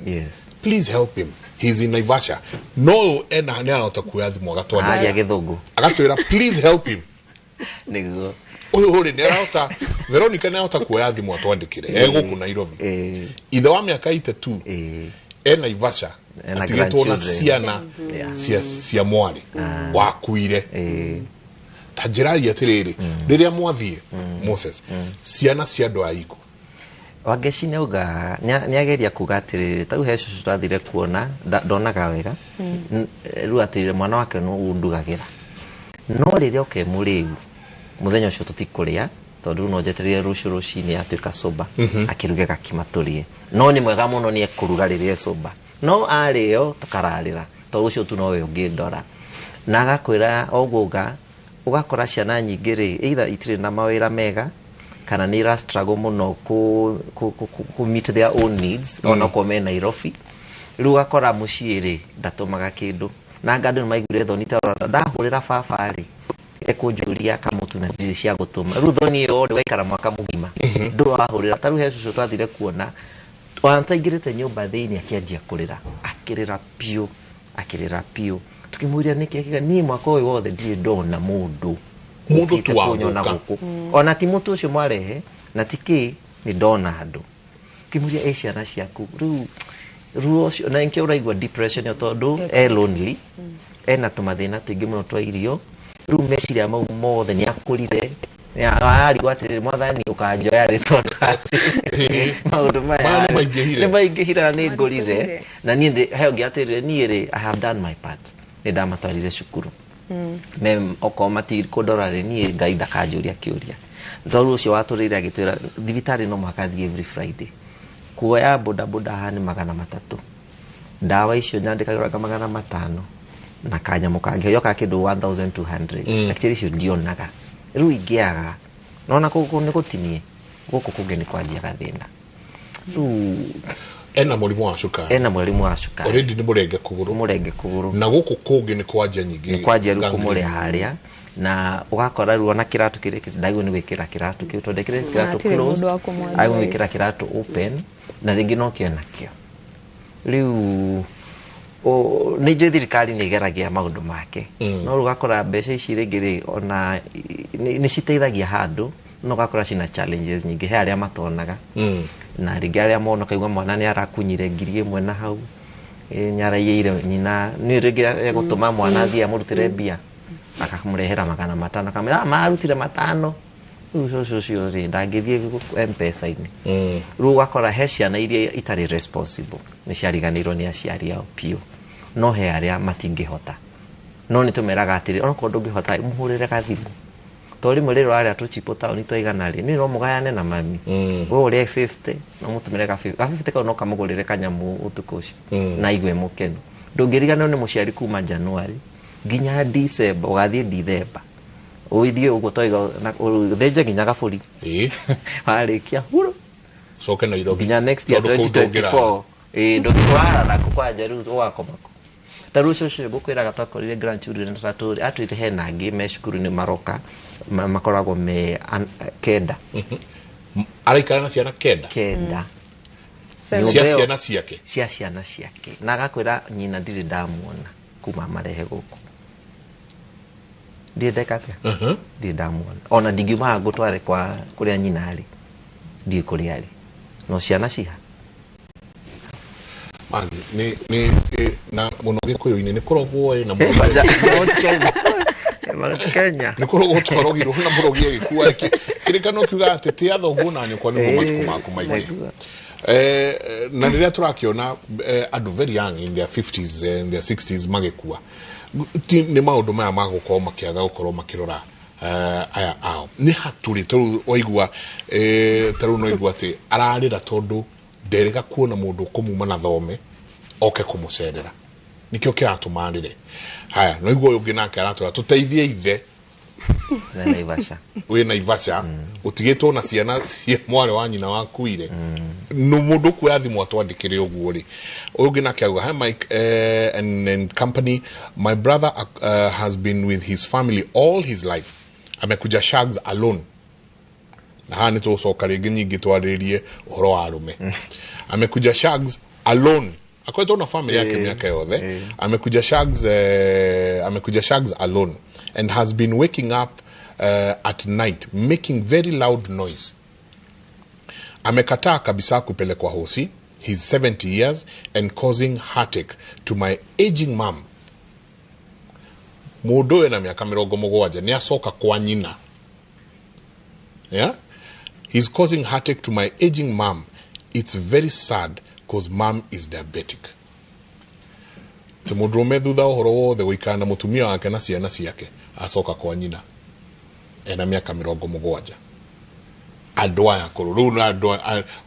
Please help him. He's in Naivasha." No ena nĩ arahota kuoya thimũ agatwandĩkĩra. Aria gĩthũngũ. Agatwĩra, "Please help him." Nĩguo. Ũyũ rĩ nĩ arahota, Veronica nĩ arahota kuoya thimũ atwandĩkĩre e gũkũ Nairobi. Ithe wa mĩaka 82 e Naivasha, Ena atigĩtwo na grandchildren. ciana cia mwarĩ wakuire. Ta njĩrai atĩrĩrĩ, rĩrĩa mwathiĩ, Moses, ciana cia andũ a iko? Wangeci nĩauga nĩageria kuga atĩrĩrĩ, tarĩu he cũcũ twathire kuona, ndonaga wega. Rĩu atĩrĩrĩ, mwana wake nũ ndugagĩra, no rĩrĩa oke mũrĩu mũthenya ũcio tũtikũrĩa, tondũ rĩu no njeterere rũciũ rũcinĩ atuĩka sober, akĩruge gakima tũrĩe. No nĩ mwega mũno, nĩ ekũruga rĩrĩa e sober, no arĩo tũkararĩra, tondũ ũcio tu nowe ũngĩndora. Na agakwĩra ũguo uga ũgakora ciana nyingĩ rĩ, either itirĩ na mawĩra mega kana nĩ ira struggle mũno ku meet their own needs, onakorwo me Nairobi. Rĩu ũgakora mũciĩ rĩ ndatũmaga kĩndũ, na anga andũ nĩ maiguire thoni, tondũ ndahũrĩra baba rĩ ekũnjũria kamũtu na ndirĩ cia gũtũma. Rĩu thoni ĩyo rĩ waikara mwaka mũgima ndũrahũrĩra. Ta rĩu he cũcũ twathire kuona, ona twaingĩrĩte nyũmba thĩinĩ akĩanjia kũrĩra, akĩrĩra biũ, akĩrĩra biũ. Tukĩmũria nĩkĩ, akiuga, "Niĩ mwaka ũyũ wothe ndirĩ ndona mũndũ Mũndũ ũkĩte tu wa kũnyona gũka. gũkũ, ona ti mũtu ũcio mwarehe na ti kĩ nĩ ndona andũ." Kĩmũria, "Ĩ ciana ciaku?" Rĩu ruo ũcio na nĩkĩo ũraigua depression ĩyo, tondũ e lonely, ena tũmathĩna tũingĩ mũno twa irio. Rĩu meciria mau mothe nĩ akũrire, arigwo atĩrĩrĩ, "Mwathani ũkanjoya rĩ? Tondũ maũndũ maya Maya nĩ maingĩhire." Nĩ maingĩhire na nĩ ngũrire na niĩ he ũngĩ atĩrĩrĩ, niĩ rĩ, I have done my part, nĩ ndamatwarire cukuru, me okorwo matikũndora rĩ, niĩ Ngai ndakanjũria kĩũria. Tondũ ũcio watũrĩire agĩtwĩra thibitarĩ no mũhaka thiĩ every Friday, kuoya bodaboda haha nĩ 300, ndawa icio nyandĩkagĩrwo 500 na kanyamũ kangĩ yokaga kĩndũ 1200. Actually icio ndionaga, rĩu ingĩaga nona kũu nĩ gũtinie gũkũ kũngĩ nĩ kwanjia gathĩna rĩu. Ena mũrimũ wa cukari. Ena mũrimũ wa cukari. Already nĩ mũrenge kũgũrũ. Mũrenge kũgũrũ. Na gũkũ kũngĩ nĩ kwanjia nyingĩ. Nĩ kwanjia rĩu gangrene. Kũmũrĩa harĩa na ũgakora rĩu ona kĩratũ kĩrĩa ndagĩrĩirwo nĩ gwĩkĩra kĩratũ kĩu, tondũ ndekĩrĩte kĩratũ Hatirĩ closed, mũndũ wa kũmũ agĩrĩirwo gwĩkĩra advise. kĩratũ open na rĩngĩ no kĩo nakĩo. Rĩu nĩ njũĩ thirikari nĩ ĩgeragia maũndũ make, no rĩu ũgakora mbeca ici rĩngĩ rĩ ona nĩ citeithagia handũ, no ũgakora cina challenges nyingĩ. He arĩa matonaga, na rĩngĩ arĩa mona ũkaigua mwana nĩ arakunyire 1000 na hau, nĩ araiyĩire nyina, nĩ rĩngĩ egũtũma mwana athiĩ amũrutĩre mbia, akamũrehera 500, akamwĩra, "Ah, marutire 500." Rĩu ũcio ũcio rĩ ndangĩthiĩ M-Pesa-inĩ. Rĩu ũgakora he ciana iria itarĩ responsible, nĩ ciariganĩirwo nĩ aciari ao biũ, no he arĩa matingĩhota, no nĩ tũmeraga atĩrĩ, onakorwo ndũngĩhota, mũhũrĩre gathimũ, tondũ rĩmwe rĩrĩa ũrarĩa tũchipo taũni twaigana rĩ, nĩ no mũgayane na mami, we ũrĩe 50 no mũtũmĩre ga 50, ga 50 kau no kamũgũrĩre kanyamũ ũtukũ ũcio na aigue mũkenu. Ndũngĩriganĩrwo nĩ mũciari kuma January nginya December, ũgathiĩ December ũthiĩ ũguo twaiga ũthĩnje nginya gabũri, warĩkia huru coke Nairobi nginya next year Tondũ kũu ndũngĩrara. 2024. Ĩĩ, ndũngĩrara nako kwanja, rĩu ũgakoma kũ? Ta rĩu ũcio ũcio ngũkwĩraga twakorire grandchildren atatũ rĩ, atwĩte hena angĩ me cukuru-inĩ maroka, makoragwo me kenda. Araikara na ciana 9. 9. Cia ciana ciake. Cia ciana ciake. Na agakwĩra nyina ndirĩ ndamuona kuma marehe gũkũ. Ndirĩ ndeka atĩa? Ndirĩ ndamuona. Ona ndingiuma haha ngũtware kwa kũrĩa nyina arĩ. Ndiũĩ kũrĩa arĩ. No ciana ciha. Man, ni na muno gĩkũyũ-inĩ nĩ kũrogwo na mũno. Mount Kenya. Nĩ kũrogwo twarogirwo na mũrogi agĩkua kĩrĩkano kiuga atĩ tĩa thoguo na nyũkwa nĩguo matukũ maku maingĩ. Na rĩrĩa tũrakĩona andũ very young in their 50s in their 60s magĩkua, nĩ maũndũ maya magũkorwo makĩaga gũkorwo makĩrora aya ao. Nĩ hatũrĩ tondũ waigua tarĩu no igua atĩ ararĩra tondũ nderĩga kuona mũndũ ũkũmuma na thome oke kũmũcerera, nĩkĩo kĩratũma arĩre. Haya, no igua ũyũ ũngĩ nake aratwĩra tũteithie ithe na Naivasha, wĩ Naivasha ũtigĩtwo na ciana cia mwarĩ wa nyina wakuire. No mũndũ kuoya thimũ atwandĩkĩre ũguo rĩ. Ũyũ ũngĩ nake auga, hi Mike and company, my brother has been with his family all his life, amekuja shags alone. Na haha nĩ tũgũcoka rĩngĩ nyingĩ twarĩrie ũhoro wa arũme. Amekuja shags alone, akoretwo na family yake miaka yothe. Amekuja shags alone and has been waking up at night making very loud noise. Amekataa kabisa kupelekwa hosi. He's 70 years and causing heartache to my aging mom. Mũndũ ũyũ na mĩaka 70 nĩ acoka kwa nyina. Yeah? He's causing heartache to my aging mom. It's very sad because mom is diabetic. Te mũndũrũme thutha ũhoro wothe gũikara na mũtumia wake na ciana ciake acoka kwa nyina ena mĩaka 70. Andũ aya akũrũ rĩu nĩ andũ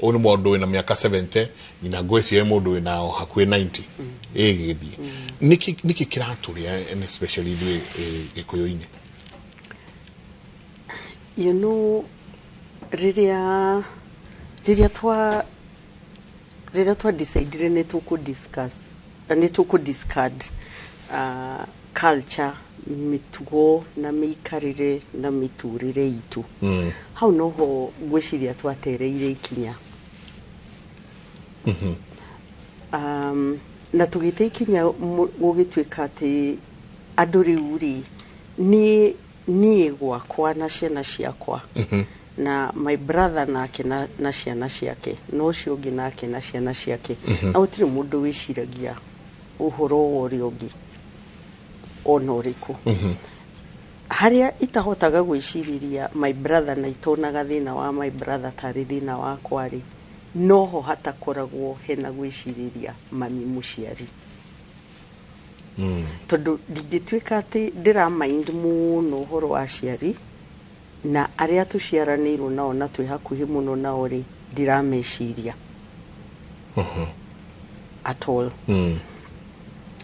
ũyũ nĩ mũndũ wĩna mĩaka 70, nyina ngwĩciria mũndũ wĩna hakuhĩ 90 ĩgĩthiĩ. Nĩkĩ kĩratũrĩa and especially ithuĩ gĩkũyũ-inĩ? You know, rĩrĩa twa decide nĩ tũkũ discuss nĩ tũkũ discard culture, mĩtugo na mĩikarĩre na mĩtũrĩre itũ. Hau noho ngwĩciria twatereire ikinya. Na tũgĩte ikinya gũgĩtuĩka atĩ andũ rĩu rĩ niĩ gwakwa na ciana ciakwa na my brother nake na ciana ciake na ũcio ũngĩ nake na ciana ciake, na gũtirĩ mũndũ wĩciragia ũhoro wa ũrĩa ũngĩ ona ũrĩkũ. Harĩa itahotaga gwĩcirĩria my brother na itonaga thĩna wa my brother tarĩ thĩna wakwa rĩ, noho hatakoragwo hena gwĩcirĩria mami mũciari. Tondũ ndingĩtuĩka atĩ ndĩramind mũno ũhoro wa aciari na arĩa tũciaranĩirwo nao na twĩ hakuhĩ mũno nao rĩ, ndirameciria at all.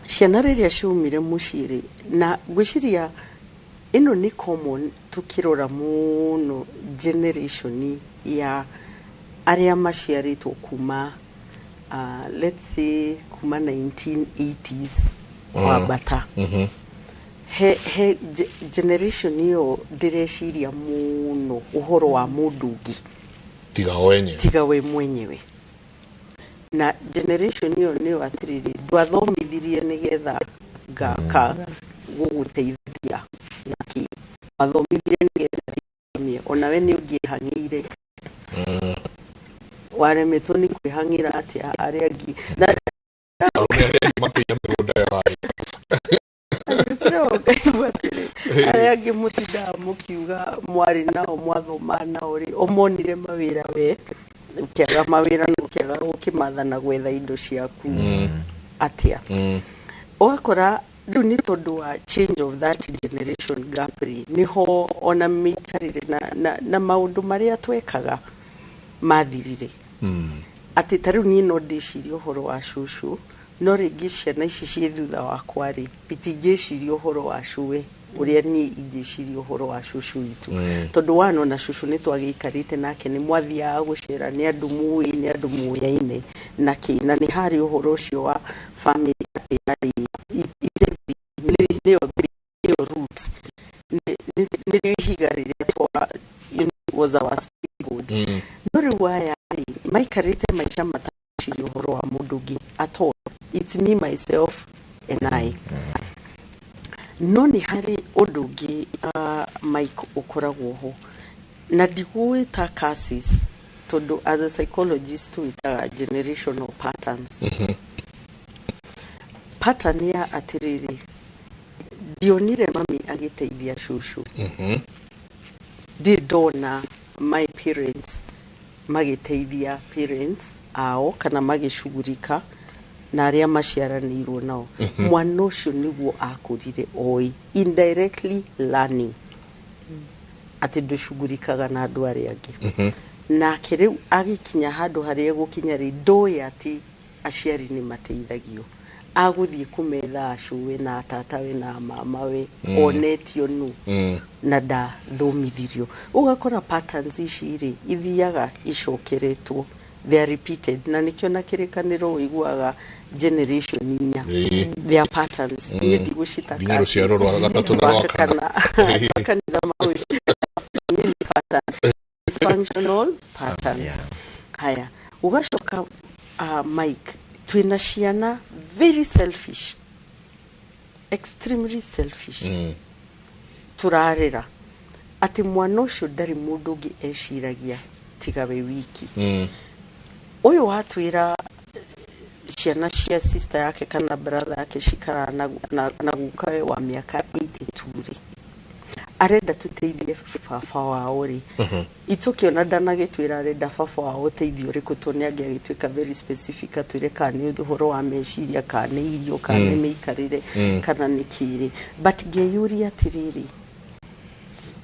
Ciana rĩrĩa ciumire mũciĩ rĩ, na ngwĩciria ĩno nĩ common tũkĩrora mũno generation ya arĩa maciarĩtwo kuma let's say kuma 1980s kwambata. He generation ĩyo ndĩreciria mũno ũhoro wa mũndũ ũngĩ tiga we mwenyewe. Na generation ĩyo nĩyo atĩrĩrĩ, ndwathomithirie nĩgetha ngaka gũgũteithia naki, wathomithirie nĩgetha ndĩmie, onawe nĩ ũngĩhang'ĩire. Waremetwo nĩ kwĩhang'ĩra atĩa arĩa angĩ na arĩa angĩ mũtindaga mũkiuga mwarĩ nao mwathoma nao rĩ, ũmonire mawĩra we ũkĩaga mawĩra na ũkĩaga gũkĩmatha na gwetha indo ciaku atĩa. Ũgakora rĩu nĩ tondũ wa change of that generation gap rĩ, nĩho ona mĩikarĩre na maũndũ marĩa twekaga mathirire. Atĩ ta rĩu niĩ no ndĩcirie ũhoro wa cũcũ, no rĩngĩ ciana ici ciĩ thutha wakwa rĩ, itingĩciria ũhoro wa cũwe ũrĩa niĩ ingĩciria ũhoro wa cũcũ witũ. Tondũ wana ona cũcũ nĩ twagĩikarĩte nake, nĩ mwathiaga gũcera, nĩ andũ mũĩ, nĩ andũ mũyaine na kĩ, na nĩ harĩ ũhoro ũcio wa family atĩ yarĩ nĩyo root, nĩrĩo ihiga rĩrĩa twa, you know, was our springboard. No rĩu Maikarĩte maica mateciria ũhoro wa mũndũ ũngĩ at all. It's me, myself and I. No nĩ harĩ ũndũ ũngĩ, Mike, ũkoragwo ho na ndigũĩta curses, tondũ as a psychologist twĩtaga generational patterns. Pattern ya atĩrĩrĩ, ndionire mami agĩteithia cũcũ, ndirĩ ndona my parents magĩteithia parents ao kana magĩcugurika na arĩa maciaranĩirwo nao. Mwana ũcio nĩguo akũrire oĩ, indirectly learning atĩ ndũcugurikaga na andũ arĩa angĩ. Nake rĩu agĩkinya handũ harĩa egũkinya rĩ, ndoĩ atĩ aciari nĩ mateithagio, agũthiĩ kũmetha acũwe na tatawe na mamawe. Onetio nũ na ndathomithirio. Ũgakora patterns ici rĩ, ithiaga icokeretwo, they are repeated, na nĩkĩo na kĩrĩkanĩro ũiguaga generation inya. They are patterns. Niĩ ndigũcita Nginya rũciaro rwa gatatũ na rwa kana. Kanitha magwĩciria nĩ patterns, dysfunctional patterns. Haya, ũgacoka, Mike, twĩna ciana very selfish, extremely selfish. Turarera atĩ mwana ũcio ndarĩ mũndũ ũngĩ eciragia tiga we wiki. Ũyũ watwĩra ciana cia sister yake kana brother yake cikaraga na gukawe wa mĩaka 82 rĩ, arenda tũteithie baba wao rĩ, itũkĩona ndanagĩtwĩra arenda baba wao ũteithio ũrĩkũ, tondũ nĩ angĩagĩtuĩka very specific, atwĩre kana nĩ ũhoro wa meciria, kana nĩ irio, kana nĩ mĩikarĩre, kana nĩ kĩrĩ. But ngĩyũria atĩrĩrĩ,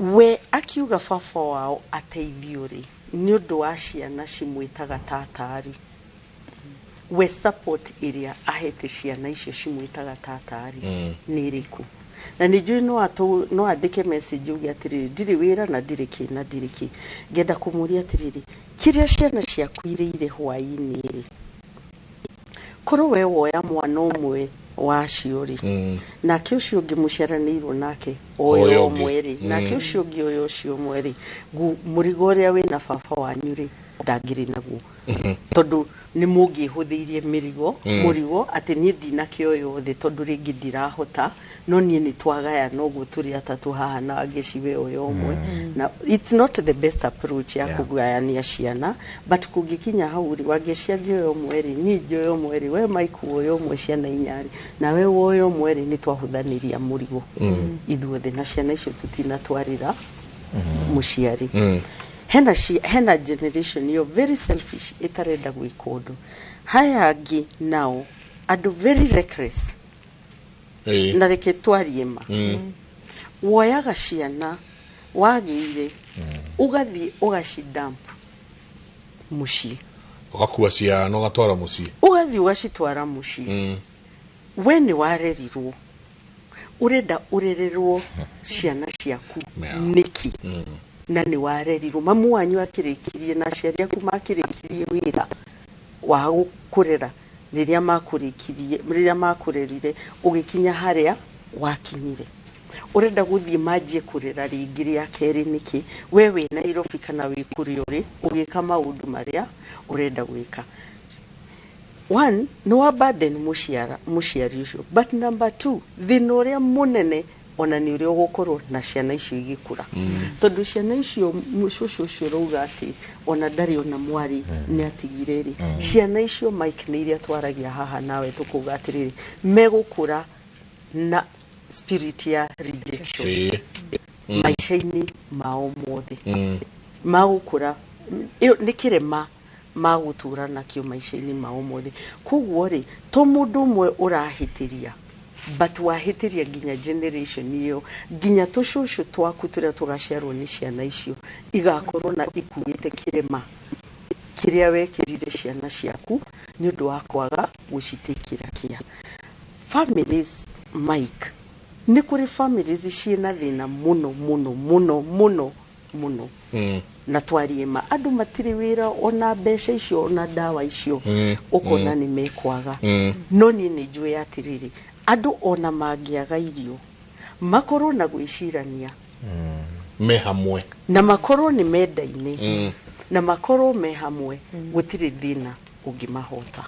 we akiuga baba wao ateithio rĩ, nĩ ũndũ wa ciana cimwĩtaga tata rĩ, we support ĩrĩa ahete ciana icio cimwĩtaga tata rĩ, nĩ ĩrĩkũ? Na nĩ njũĩ no andĩke message uge atĩrĩrĩ, ndirĩ wĩra na ndirĩ kĩ na ndirĩ kĩ. Ngenda kũmũria atĩrĩrĩ, kĩrĩa ciana ciaku irĩire hwaĩ-inĩ rĩ, korwo we woya mwana ũmwe wacio rĩ, nake ũcio ũngĩ mũciaranĩirwo nake oya oya ũngĩ. Ũmwe rĩ, nake ũcio ũngĩ oya ũcio ũmwe rĩ, mũrigo ũrĩa wĩna baba wanyu rĩ, ndangĩrĩ naguo, tondũ nĩ mũngĩhũthĩirie mĩrigo. Mũrigo atĩ niĩ ndinakĩo yothe, tondũ rĩngĩ ndirahota, no niĩ nĩ twagayana ũguo tũrĩ atatũ haha, na angĩciwe oya ũmwe. Na it's not the best approach ya kũgayania ciana, but kũngĩkinya hau rĩ, wangĩci angĩoya ũmwe rĩ, niĩ ngĩoya ũmwe rĩ, we Mike woya ũmwe, ciana inya rĩ, nawe woya ũmwe rĩ, nĩ twahũthanĩria mũrigo ithuothe, na ciana icio tũtinatwarĩra mũciari. Hena generation ĩyo very selfish ĩtarenda gwĩka ũndũ. Haya angĩ nao andũ very reckless. Na reke twarie ma. Woyaga ciana wagĩire, ũgathiĩ ũgacidump mũciĩ. Ũgakua ciana ũgatwara mũciĩ. Ũgathiĩ ũgacitwara mũciĩ. We nĩ warerirwo, ũrenda ũrererwo ciana ciaku nĩkĩ? Na nĩ warerirwo, mamu wanyu akĩrĩkirie na aciari aku makĩrĩkirie wĩra wa gũkũrera rĩrĩa makũrĩkirie, rĩrĩa makũrerire ũgĩkinya harĩa wakinyire, ũrenda gũthiĩ manjie kũrera rĩngĩ rĩa kerĩ nĩkĩ? We wĩ Nairobi kana wĩ kũrĩa ũrĩ ũgĩka maũndũ marĩa ũrenda gwĩka. One, nĩ wa burden mũciara mũciari ũcio, but number two, thĩna ũrĩa mũnene ona nĩ ũrĩa ũgũkorwo na ciana icio igĩkũra, tondũ ciana icio, cũcũ ũcio ũrauga atĩ ona ndarĩ ona mwarĩ nĩ atigire rĩ, ciana icio, Mike, nĩ iria twaragia haha nawe tũkauga atĩrĩrĩ, megũkũra na spirit ya rejection maica-inĩ mao mothe. Magũkũra ĩyo nĩ kĩrema magũtũra nakĩo maica-inĩ mao mothe. Koguo rĩ, to mũndũ ũmwe ũrahĩtĩria, but wahĩtĩria nginya generation ĩyo, nginya tũcũcũ twaku tũrĩa tũgaciarwo nĩ ciana icio igakorwo na ikuĩte kĩrema kĩrĩa wekĩrire ciana ciaku nĩ ũndũ wa kwaga gũcitĩkĩra kĩa families. Mike, nĩ kũrĩ families ciĩna thĩna mũno mũno mũno mũno mũno. Na twarie ma, andũ matirĩ wĩra, ona mbeca icio, ona ndawa icio, ũkona nĩ mekwaga. No niĩ nĩ njũĩ atĩrĩrĩ, andũ ona mangĩaga irio, makorwo na gwĩcirania me hamwe na makorwo nĩ mendaine. Na makorwo me hamwe, gũtirĩ thĩna ũngĩmahota.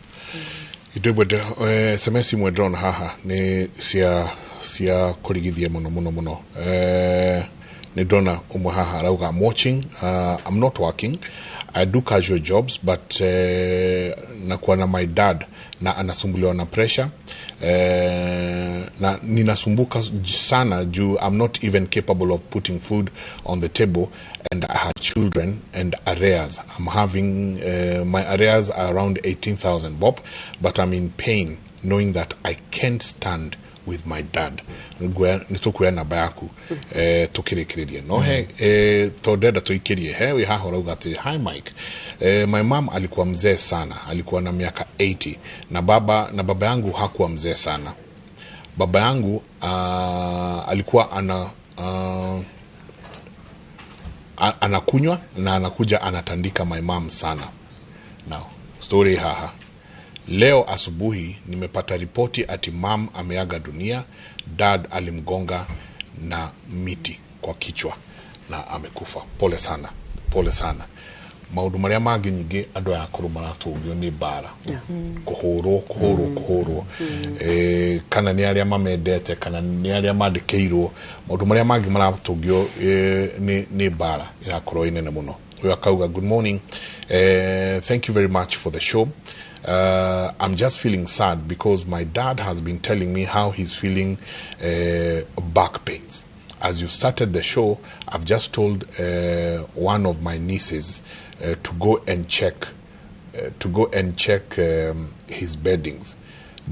Indo imwe SMS imwe ndĩrona haha nĩ cia kũrigithia mũno mũno mũno. Nĩ ndona ũmwe haha arauga, "I'm watching, I'm not working, I do casual jobs, but nakuwa na my dad na anasumbuliwa na pressure, na ninasumbuka sana juu I'm not even capable of putting food on the table and I have children and arrears. I'm having my arrears are around 18,000 bob, but I'm in pain knowing that I can't stand with my dad." Nĩ tũkuoya namba yaku tũkĩrĩkĩrĩrie no he tondũ ndenda tũikĩrie he wĩ haha ũrauga atĩ, "Hi Mike, my mom alikuwa mzee sana, alikuwa na miaka 80 na baba yangu hakuwa mzee sana. Baba yangu alikuwa anakunywa na anakuja anatandika my mom sana. Now story haha, leo asubuhi nimepata ripoti ati mam ameaga dunia. Dad alimgonga na miti kwa kichwa na amekufa. Pole sana, pole sana." Maundu maria mangĩ nyingĩ andũ aya akũrũ maratũngio nĩ mbara, kũhũrwo, kũhũrwo, kũhũrwo, kana nĩ arĩa mamendete kana nĩ arĩa mandĩkĩirwo. Maũndũ marĩa mangĩ maratũngio nĩ mbara ĩrakorwo ĩ nene mũno. Ũyũ akauga, "Good morning, thank you very much for the show. I'm just feeling sad because my dad has been telling me how he's feeling back pains. As you started the show, I've just told one of my nieces to go and check his beddings.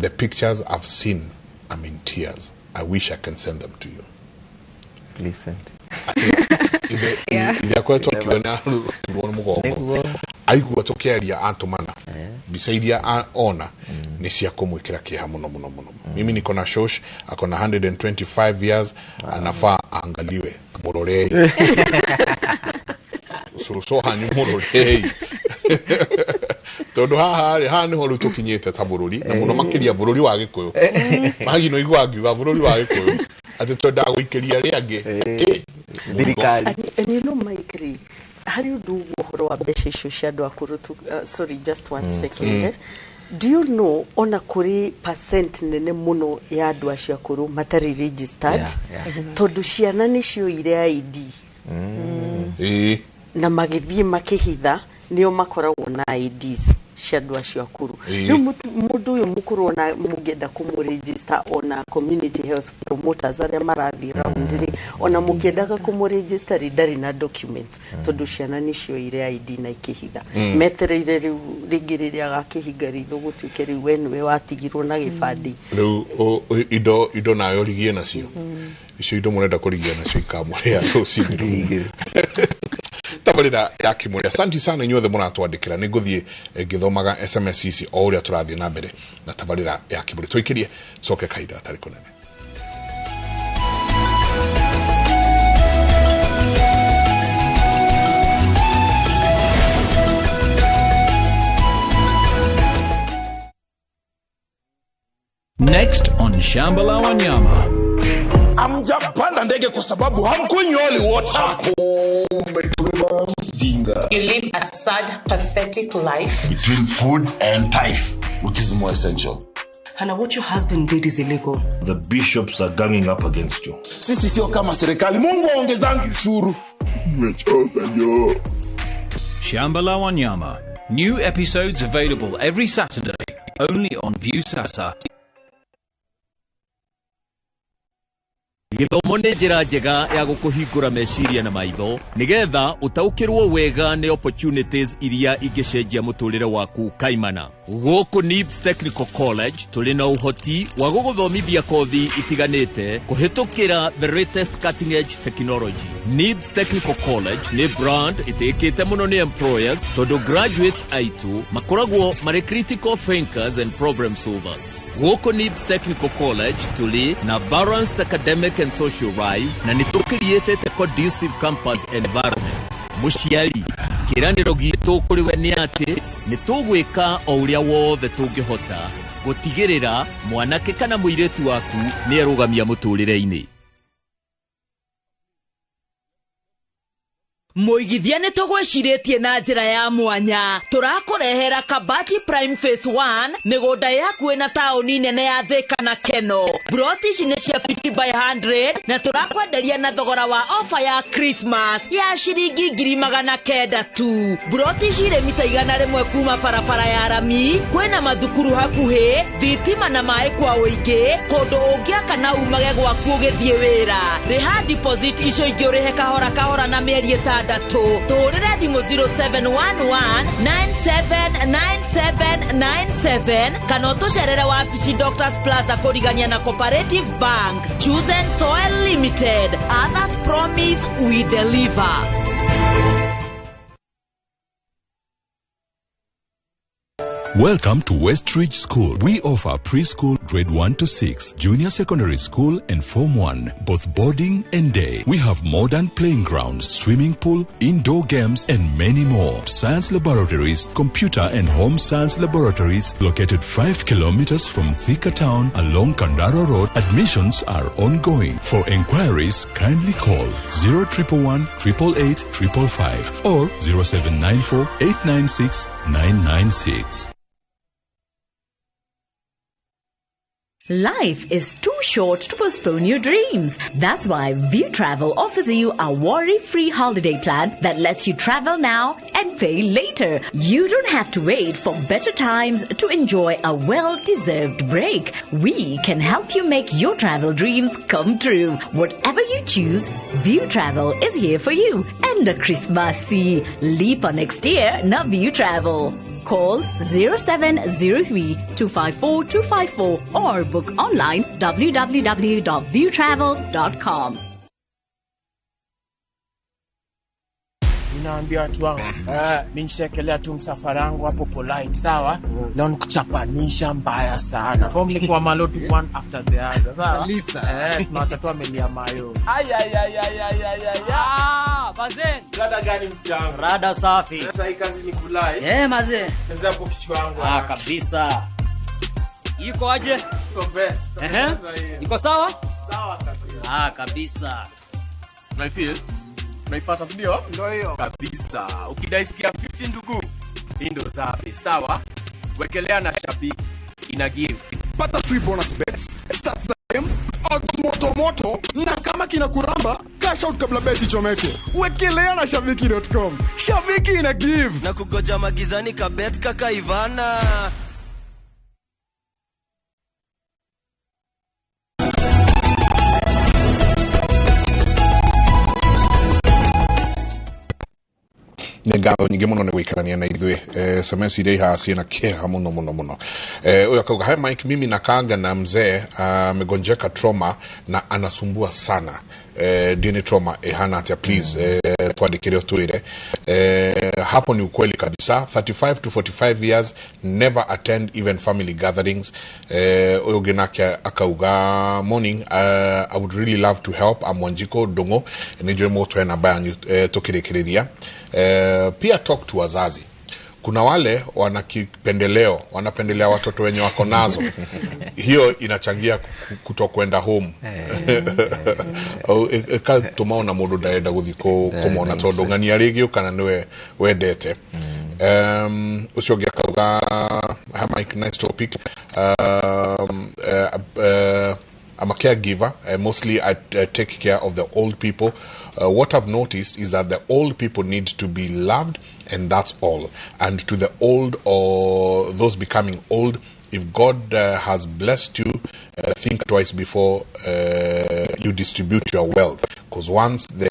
The pictures I've seen, I'm in tears. I wish I can send them to you." Please send. Ithe akoretwo akiuga nĩ araturwo nĩ mũgongo, aigua tũkĩaria atũmana mbica iria ona nĩ cia kũmwĩkĩra kĩeha mũno mũno mũno. "Mimi niko na shosh ako na 125 years, anafaa aangaliwe. Mũrorei cũcũ hanyu, mũrorei." Tondũ haha rĩ, haha nĩho rĩu tũkinyĩte ta bũrũri, na mũno makĩria bũrũri wa Gĩkũyũ. Magino iguaga ngiuga bũrũri wa Gĩkũyũ atĩ twendaga gũikĩria arĩa angĩ. Thirikari. And you know, Mike rĩ, harĩ ũndũ ũguo ũhoro wa mbeca icio cia andũ akũrũ sorry, just one second. Do you know ona kũrĩ percent nene mũno ya andũ acio akũrũ matarĩ registered? Yeah. Tondũ ciana nĩ cioire ID na magĩthiĩ makĩhitha, nĩo makoragwo na IDs cia andũ acio akũrũ. Rĩu mũndũ ũyũ mũkũrũ ona mũngĩenda kũmũregister, ona community health promoters arĩa marathiĩ round rĩ, ona mũkĩendaga kũmũregister rĩ, ndarĩ na documents tondũ ciana nĩ cioire ID na ikĩhitha. Metereire rĩu rĩngĩ rĩrĩa agakĩhinga ritho gũtuĩke rĩu we nĩwe watigirwo na gĩbandĩ. Rĩu indo nawe ũrigie nacio icio, indo mũrenda kũrigia nacio ikamũrĩa rũcinĩ rũu. Tabarĩra ya Kĩmũrĩ, asanti sana inyuothe mũratwandĩkĩra. Nĩ ngũthiĩ ngĩthomaga SMS ici o ũrĩa tũrathiĩ na mbere na tabarĩra ya Kĩmũrĩ. Tũikĩrie coke kahinda gatarĩ kũnene. Next on Shamba la Wanyama. Hamjapanda ndege kwa sababu hamkunywi holy water. You live a sad, pathetic life. Between food and tithe, which is more essential? Hannah, what your husband did is illegal. The bishops are ganging up against you. Sisi sio kama serikali. Mungu aongezangi ushuru. Nimechoka jo. Shamba la Wanyama. New episodes available every Saturday, only on Viusasa. Gĩthomo nĩ njĩra njega ya gũkũhingũra meciria na maitho nĩgetha ũtaũkĩrwo wega nĩ opportunities iria ingĩcenjia mũtũrĩre waku kaimana. Gũkũ NIBS Technical College tũrĩ na ũhoti wa gũgũthomithia kothi itiganĩte kũhĩtũkĩra the latest cutting edge technology. NIBS Technical College nĩ brand ĩtĩkĩte mũno nĩ employers tondũ graduates aitũ makoragwo marĩ critical thinkers and problem solvers. Gũkũ NIBS Technical College tũrĩ na balanced academic and social life na nĩ tũkĩriĩtĩte conducive campus environment. Mũciari, kĩĩranĩro gitũ kũrĩ we nĩ atĩ nĩ tũgwĩka o ũrĩa wothe tũngĩhota gũtigĩrĩra mwanake kana mũirĩtu waku nĩ erũgamia mũtũrĩre-inĩ. Mũigithia nĩ tũgwĩcirĩtie na njĩra ya mwanya. Tũrakũrehera Kabati Prime Phase 1, mĩgũnda yaku ĩna taũni nene ya Thika na Keno. Broti ici nĩ cia 50 by 100 na tũrakwenderia na thogora wa ofa ya Christmas ya ciringi 900,000 tu. Broti ici irĩ mita 100 kuma barabara ya rami, kwĩna mathukuru hakuhĩ, thitima na maĩ kwa ũingĩ, kũndũ ũngĩaka na umage gwaku ũgĩthiĩ wĩra. Rĩha deposit icio ingĩ ũrĩhe kahora kahora na mĩeri 6. Tũhũrĩre thimũ 0711 979797 kana ũtũcerere wabici Doctors Plaza kũrigania na Cooperative Bank. Chosen Soil Limited. Others promise, we deliver. Welcome to Westridge School. We offer preschool grade 1 to 6, junior secondary school and Form 1, both boarding and day. We have modern playing grounds, swimming pool, indoor games and many more. Science laboratories, computer and home science laboratories located 5 kilometers from Thika Town along Kandara Road. Admissions are ongoing. For inquiries, kindly call 0111 888 555 or 0794 896 996. Life is too short to postpone your dreams. That's why View Travel offers you a worry-free holiday plan that lets you travel now and pay later. You don't have to wait for better times to enjoy a well-deserved break. We can help you make your travel dreams come true. Whatever you choose, View Travel is here for you. And the Christmas Lipa next year, na View Travel. Call 0703 254 254 or book online www.viewtravel.com. Ninaambia watu wangu, mimi nishaekelea tu msafara wangu hapo polite, sawa? Leo nikuchapanisha mbaya sana. Form ni kwa malotu one after the other, sawa? Tunawatatua amelia mayo. Ay ay ay ay ay ay ay. Ah, bazen. Rada gani msiangu? Rada safi. Sasa hii kazi ni kulai. Maze. Chezea hapo kichwa wangu. Ah, kabisa. Iko aje? Iko best. Iko sawa? Sawa kabisa. Ah, kabisa. Na feel naipata ndio? Ndio hiyo. Kabisa. Ukidai sikia 50 ndugu, ndio safi. Sawa? Wekelea na shabiki. Ina give. Pata free bonus bets. Start za game, odds moto moto, na kama kina kuramba, cash out kabla beti chomeke. Wekelea na shabiki.com. Shabiki ina give. Na kugoja magizani ka bet kaka Ivana. Nĩ ngatho nyingĩ mũno nĩ gũikarania na ithuĩ. SMS iria ihaha ciĩna kĩeha mũno mũno mũno. Ũyũ akauga, hi Mike, mimi nakaanga na mzee amegonjeka trauma na anasumbua sana. DNA trauma ihana atia, please twandĩkĩre ũtwĩre. Hapo ni ukweli kabisa. 35 to 45 years never attend even family gatherings. Ũyũ ũngĩ nake akauga, morning, I would really love to help. I'm Wanjiko Dongo. Nĩ njũĩ mũgũtũhe namba yanyu tũkĩrĩkĩrĩria. Pia talk to wazazi. Kuna wale wanakipendeleo, wanapendelea watoto wenye wako nazo. Hiyo inachangia kutokwenda home. Ĩgatũma ona mũndũ ndarenda gũthiĩ kũmona tondũ ng'ania rĩngĩ kana nĩwe wendete. Ũcio ũngĩ akauga, hi Mike, nice topic. I'm a caregiver. Mostly I take care of the old people. What I've noticed is that the old people need to be loved, and that's all. And to the old or those becoming old, if God has blessed you, think twice before you distribute your wealth. Because once they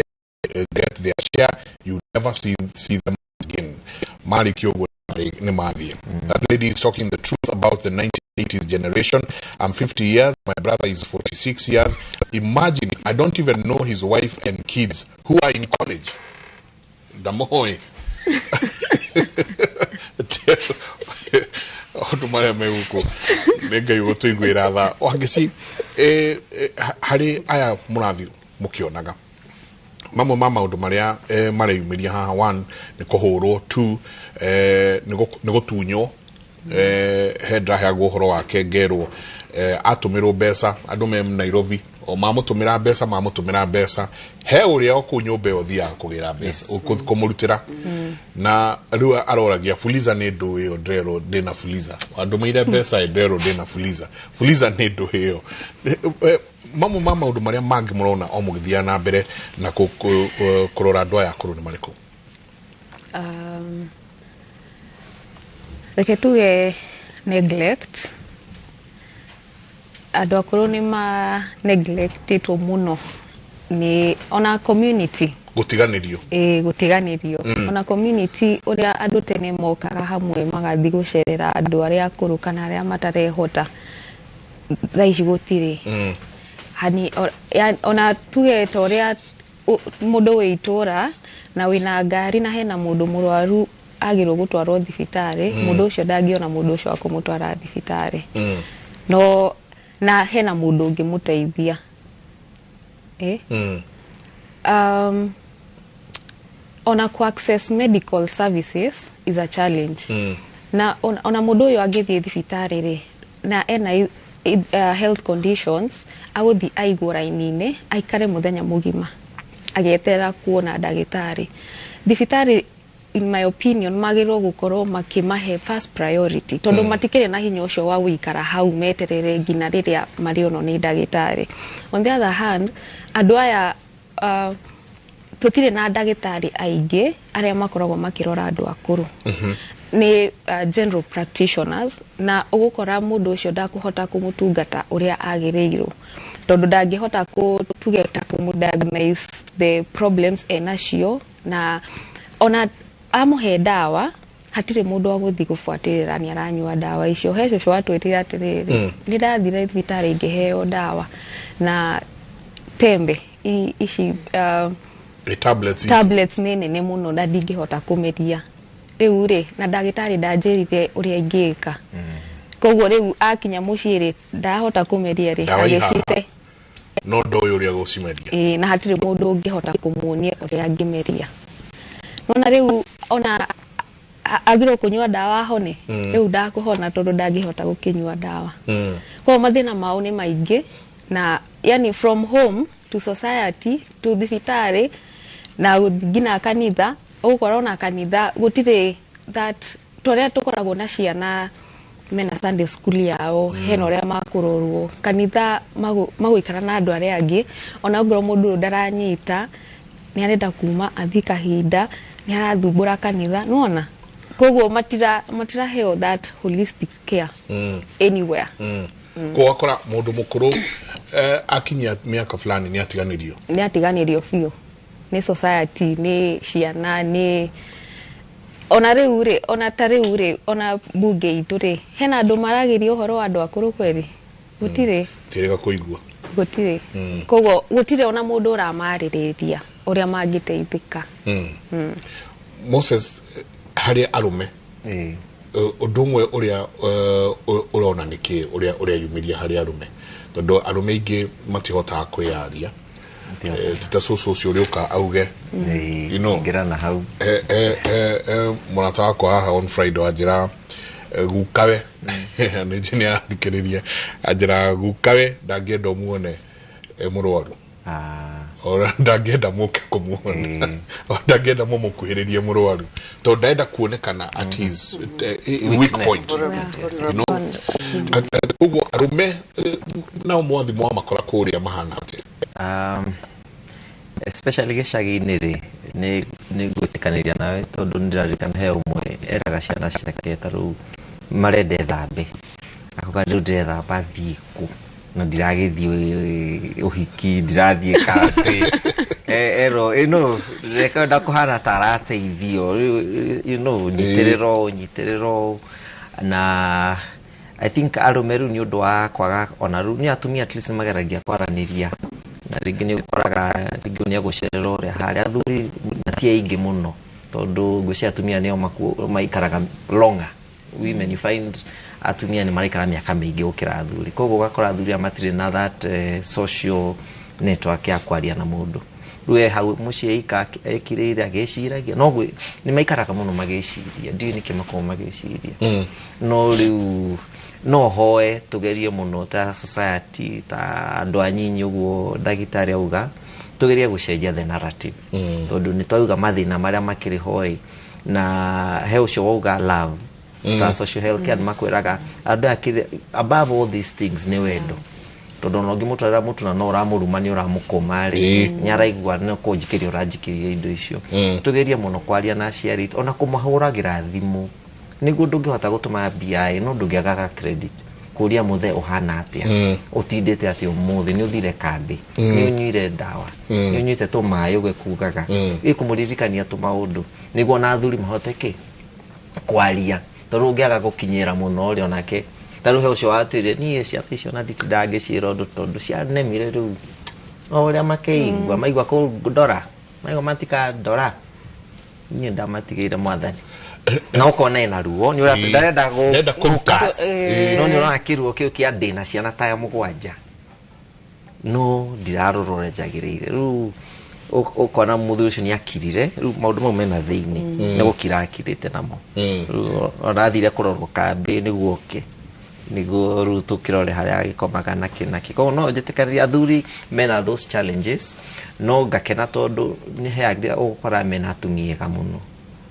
get their share, you never see them again. That lady is talking the truth about the 1980s generation. I'm 50 years. My brother is 46 years. Imagine, I don't even know his wife and kids who are in college. Damoy. Maũndũ marĩa me gũkũ nĩ Ngai ũgũtũiguĩra tha. Wangeci, harĩ aya mũrathiĩ mũkĩonaga mamwe ma maũndũ marĩa mareyumĩria haha, one nĩ kũhũrwo, two nĩ gũtunywo. He ndĩraheagwo ũhoro wake ngerwo atũmĩrwo mbeca andũ me Nairobi O mamũtũmĩra mbeca, mamũtũmĩra mbeca, he ũrĩa o kũu nyũmba ĩyo ũthiaga kũgĩra mbeca, kũmũrutĩra. Na rĩu aroragia Fuliza nĩ ndũ ĩyo, ndĩrerwo ndĩna Fuliza, wandũmĩire mbeca, ndĩrerwo ndĩna Fuliza, Fuliza nĩ ndũ ĩyo. Mamwe ma maũndũ marĩa mangĩ mũrona o mũgĩthiaga na mbere na kũrora andũ aya akũrũ nĩ marĩkũ? Reke tuge neglect. Andũ akũrũ nĩ ma neglectĩtwo mũno nĩ ona community. Gũtiganĩrio. Ĩĩ, gũtiganĩrio. Ona community, ũrĩa andũ tene mokaga hamwe magathiĩ gũcerera andũ arĩa akũrũ kana arĩa matarehota, thaa ici gũtirĩ. Hani ona tuge ta ũrĩa mũndũ wĩ itũra na wĩna ngari na hena mũndũ mũrwaru agĩrwo gũtwarwo thibitarĩ, mũndũ ũcio ndangĩona mũndũ ũcio wa kũmũtwara thibitarĩ. No na hena mũndũ ũngĩmũteithia. Ona ku access medical services is a challenge. Na ona mũndũ ũyũ angĩthiĩ thibitarĩ rĩ, na ena health conditions, agũthiĩ aigwo raini-inĩ aikare mũthenya mũgima agĩeterera kuona ndagĩtarĩ. Thibitarĩ, in my opinion, magĩrĩirwo gũkorwo makĩmahe first priority, tondũ matikĩrĩ na hinya ũcio wa gũikara hau meterere nginya rĩrĩa marĩonwo nĩ ndagĩtarĩ. On the other hand, andũ aya, tũtirĩ na ndagĩtarĩ aingĩ arĩa makoragwo makĩrora andũ akũrũ. Nĩ general practitioners, na ũgũkora mũndũ ũcio ndakũhota kũmũtungata ũrĩa agĩrĩirwo, tondũ ndangĩhota tuge ta kũmũ-diagnose the problems enacio, na ona amũhe ndawa hatirĩ mũndũ wa gũthiĩ gũbuatĩrĩra nĩ aranyua ndawa icio. He cũcũ watwĩrire atĩrĩrĩ, nĩ ndathire thibitarĩ ngĩheo ndawa na tembe ici, tablets ici. Tablets nĩ nene mũno na ndingĩhota kũmeria rĩu rĩ, na ndagĩtarĩ ndanjĩrire ũrĩa ingĩka. Koguo rĩu akinya mũciĩ rĩ, ndahota kũmeria rĩ, Ndawa ihaha. agĩcite. No ndoĩ ũrĩa gũcimeria. Ĩĩ, na hatirĩ mũndũ ũngĩhota kũmuonia ũrĩa angĩmeria. Nona rĩu ona agĩrĩirwo kũnyua ndawa ahone, rĩu ndakũhona tondũ ndangĩhota gũkĩnyua ndawa. Koguo mathĩna mao nĩ maingĩ, na yani from home to society to thibitarĩ na gũthiĩ nginya kanitha. Ũgũkora ona kanitha gũtirĩ that torĩa tũkoragwo na ciana mena Sunday school yao, hena ũrĩa makũrorwo kanitha, magũikara na andũ arĩa angĩ. Ona ongorwo mũndũ ũyũ ndaranyita, nĩ arenda kuma athiĩ kahinda, nĩ arathumbũra kanitha, nĩwona? Koguo matiraheo that holistic care anywhere. Koguo ũgakora mũndũ mũkũrũ akinyia mĩaka fulani nĩ atiganĩrio. Nĩ atiganĩrio biũ nĩ society, nĩ ciana, nĩ ona rĩu rĩ, ona ta rĩu rĩ, ona bunge itũ rĩ, hena andũ maragĩria ũhoro wa andũ akũrũ kweri? Gũtirĩ. Tirĩga kũigua. Gũtirĩ. Koguo gũtirĩ ona mũndũ ũramarĩrĩria ũrĩa mangĩteithĩka. Moses, harĩ arũme, ũndũ ũmwe ũrĩa ũrona nĩ kĩ ũrĩa yumĩria harĩ arũme, tondũ arũme aingĩ matihotaga kwĩyaria, ti ta cũcũ ũcio ũrĩũka auge, you know, ingĩra na hau. Mũrata wakwa haha on Friday wanjĩra, gukawe nĩ njĩ nĩ arathikĩrĩria, anjĩra gukawe ndangĩenda ũmuone mũrwaru. Ora ndangĩenda mũke kũmuona, ndangĩenda mũmũkuhĩrĩrie mũrwaru, tondũ ndarenda kuonekana at his weak point, you know. Ũguo arũme nao mwathi mwamakora kũrĩa mahana atĩa? Especially gĩcagi-inĩ rĩ, nĩ ngwĩtĩkanĩria nawe, tondũ nĩ ndĩraririkana he ũmwe eraga ciana ciake ta rĩu marenda ethambe, akauga rĩu ndĩrethamba thiĩ kũ na ndiragĩthiĩ ũhiki, ndirathiĩ kambĩ. Erwo ĩno reke kũhana ta arateithio, rĩu, you know, nyitĩrĩro nyitĩrĩro. Na I think arũme rĩu nĩ ũndũ wa kwaga, ona rĩu nĩ atumia at least nĩ mageragia kwaranĩria, na rĩngĩ nĩ ũkoraga rĩngĩ nĩ egũcerera ũrĩa harĩa athuri na ti aingĩ mũno, tondũ ngwĩciria atumia nĩo maikaraga longer. Women, you find atumia nĩ maraikara mĩaka mĩingĩ gũkĩra athuri, koguo ũgakora athuri aya matirĩ na that social network ya kwaria na mũndũ. Rĩu e hau mũciĩ ika ekirĩire agĩciragia, no nĩ maikaraga mũno magĩciria, ndiũĩ nĩkĩ makoragwo magĩciria. No rĩu No hoe tugerie muno ta society ta andu anyinyi uguo ndagitari auga tugerie gucenjia the narrative. Tondu ni twauga mathina maria makiri hoi na he ucio wauga love ta social health care makwiraga andu akiri above all these things ni wendo. Tondu no ngimutwarira mutu na no uramuruma ni uramukoma ri ni araigua no kunjikiria uranjikiria indo icio. Tugerie muno kwaria na aciari ona kumahuragira thimu niguo ndungihota gutuma mbia no ndungiagaga credit kuria muthe uhana atia utindite atia umuthi ni uthire kambi ni unyuire ndawa ni unyuite tumaĩ ugekugaga ikumuririkania tumaundu niguo na athuri mahote ki kwaria tondu ungiaga gukinyira muno ri onake taru he ucio watwire nie ciana icio na nditindangĩciĩra ũndũ tondũ cianemire rĩu o ũrĩa makeigua maigua kũndora maigua matikandora niĩ ndamatigĩire mwathani na ukona ina ruo ni uria ndarenda kũruta no ni urona kĩruo kĩu kĩa ndĩna ciana ta ya mũgwanja no ndirarora njagĩrĩire rĩu ukona mũthuri ũcio nĩ akirire rĩu maũndũ mau mena thĩinĩ nĩ gũkira akirĩte namo rĩu arathire kũrorwo kambĩ nĩguo oke nĩguo rĩu tũkĩrore harĩa agĩkomaga nakĩ nakĩ. Koguo no njĩtĩkanĩrie athuri mena those challenges no ngakena tondũ nĩ heagĩra ũgũkora mena atumia ega mũno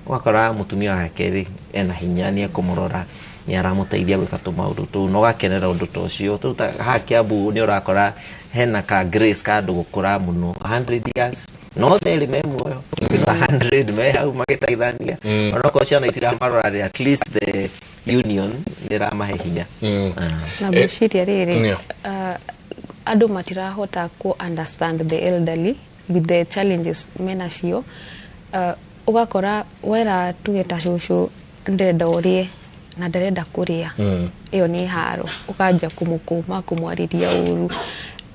ũgakora mũtumia wake rĩ ena hinya nĩ ekũmũrora nĩ aramũteithia gwĩka tũmaũndũ tũu na ũgakenera ũndũ ta ũcio. Tũu ta haha Kiambu nĩ ũrakora hena ka grace ka andũ gũkũra mũno 100 years no therĩ me muoyo 100 me hau magĩteithania onokorwo ciana itiramarora rĩ at least the union nĩ ĩramahe hinya. Na ngwĩciria rĩrĩ andũ matirahota ku understand the elderly with the challenges menacio. Ũgakora wera tuge ta cũcũ ndĩrenda ũrĩe na ndarenda kũrĩa ĩyo nĩ haro ũkanja kũmũkũma kũmwarĩria ũru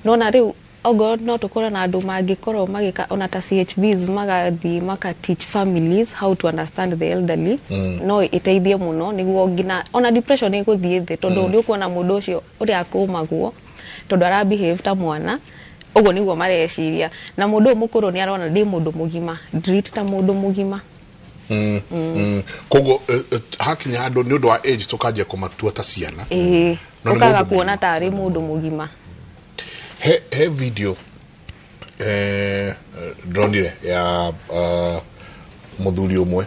nona rĩu ogo no tũkorwo na andũ mangĩkorwo magĩka ona ta CHVs magathiĩ maka teach families how to understand the elderly no ĩteithie mũno nĩguo nginya ona depression ĩgũthiĩ thĩ tondũ nĩ ũkuona mũndũ ũcio ũrĩa akũmagwo tondũ ara behave ta mwana ũguo nĩguo mareciria na mũndũ ũyũ mũkũrũ nĩ arona ndĩ mũndũ mũgima treat ta mũndũ mũgima. Koguo hakinya handũ nĩ ũndũ wa age tũkanjia kũmatua ta ciana ũkaga kuona tarĩ mũndũ mũgima. He video ndonire ya mũthuri ũmwe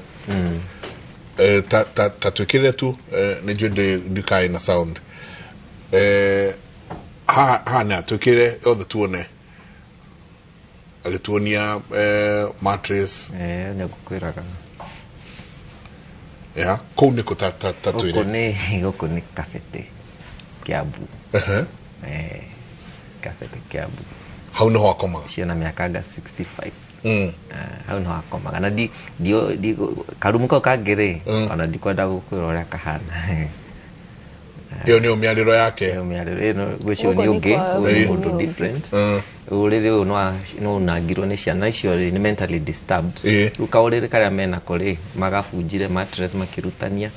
ta twĩkĩrĩre tu nĩ njũĩ ndikaĩ na sound haha nĩ atwĩkĩrĩre othe tuone agĩtuonia mattress nĩ ngũkwĩraga ya kũu nĩkũ ta twĩre gũkũ nĩ Kabete Kiambu. Kabete Kiambu hau nĩho akomaga ciana mĩaka nga 65 hau nĩho akomaga na karumu kau kangĩ rĩ ona ndikwenda gũkwĩra ũrĩa kahana. Ĩyo nĩyo mĩarĩro yake ĩyo mĩarĩro ĩno gwĩcio nĩ ũngĩ ũyũ mũndũ different ũrĩrĩ ũyũ no unangirwo nĩ ciana icio rĩ nĩ mentally disturbed rĩu kaũrĩrĩ karĩa menako rĩ magabunjire mattress makĩrutania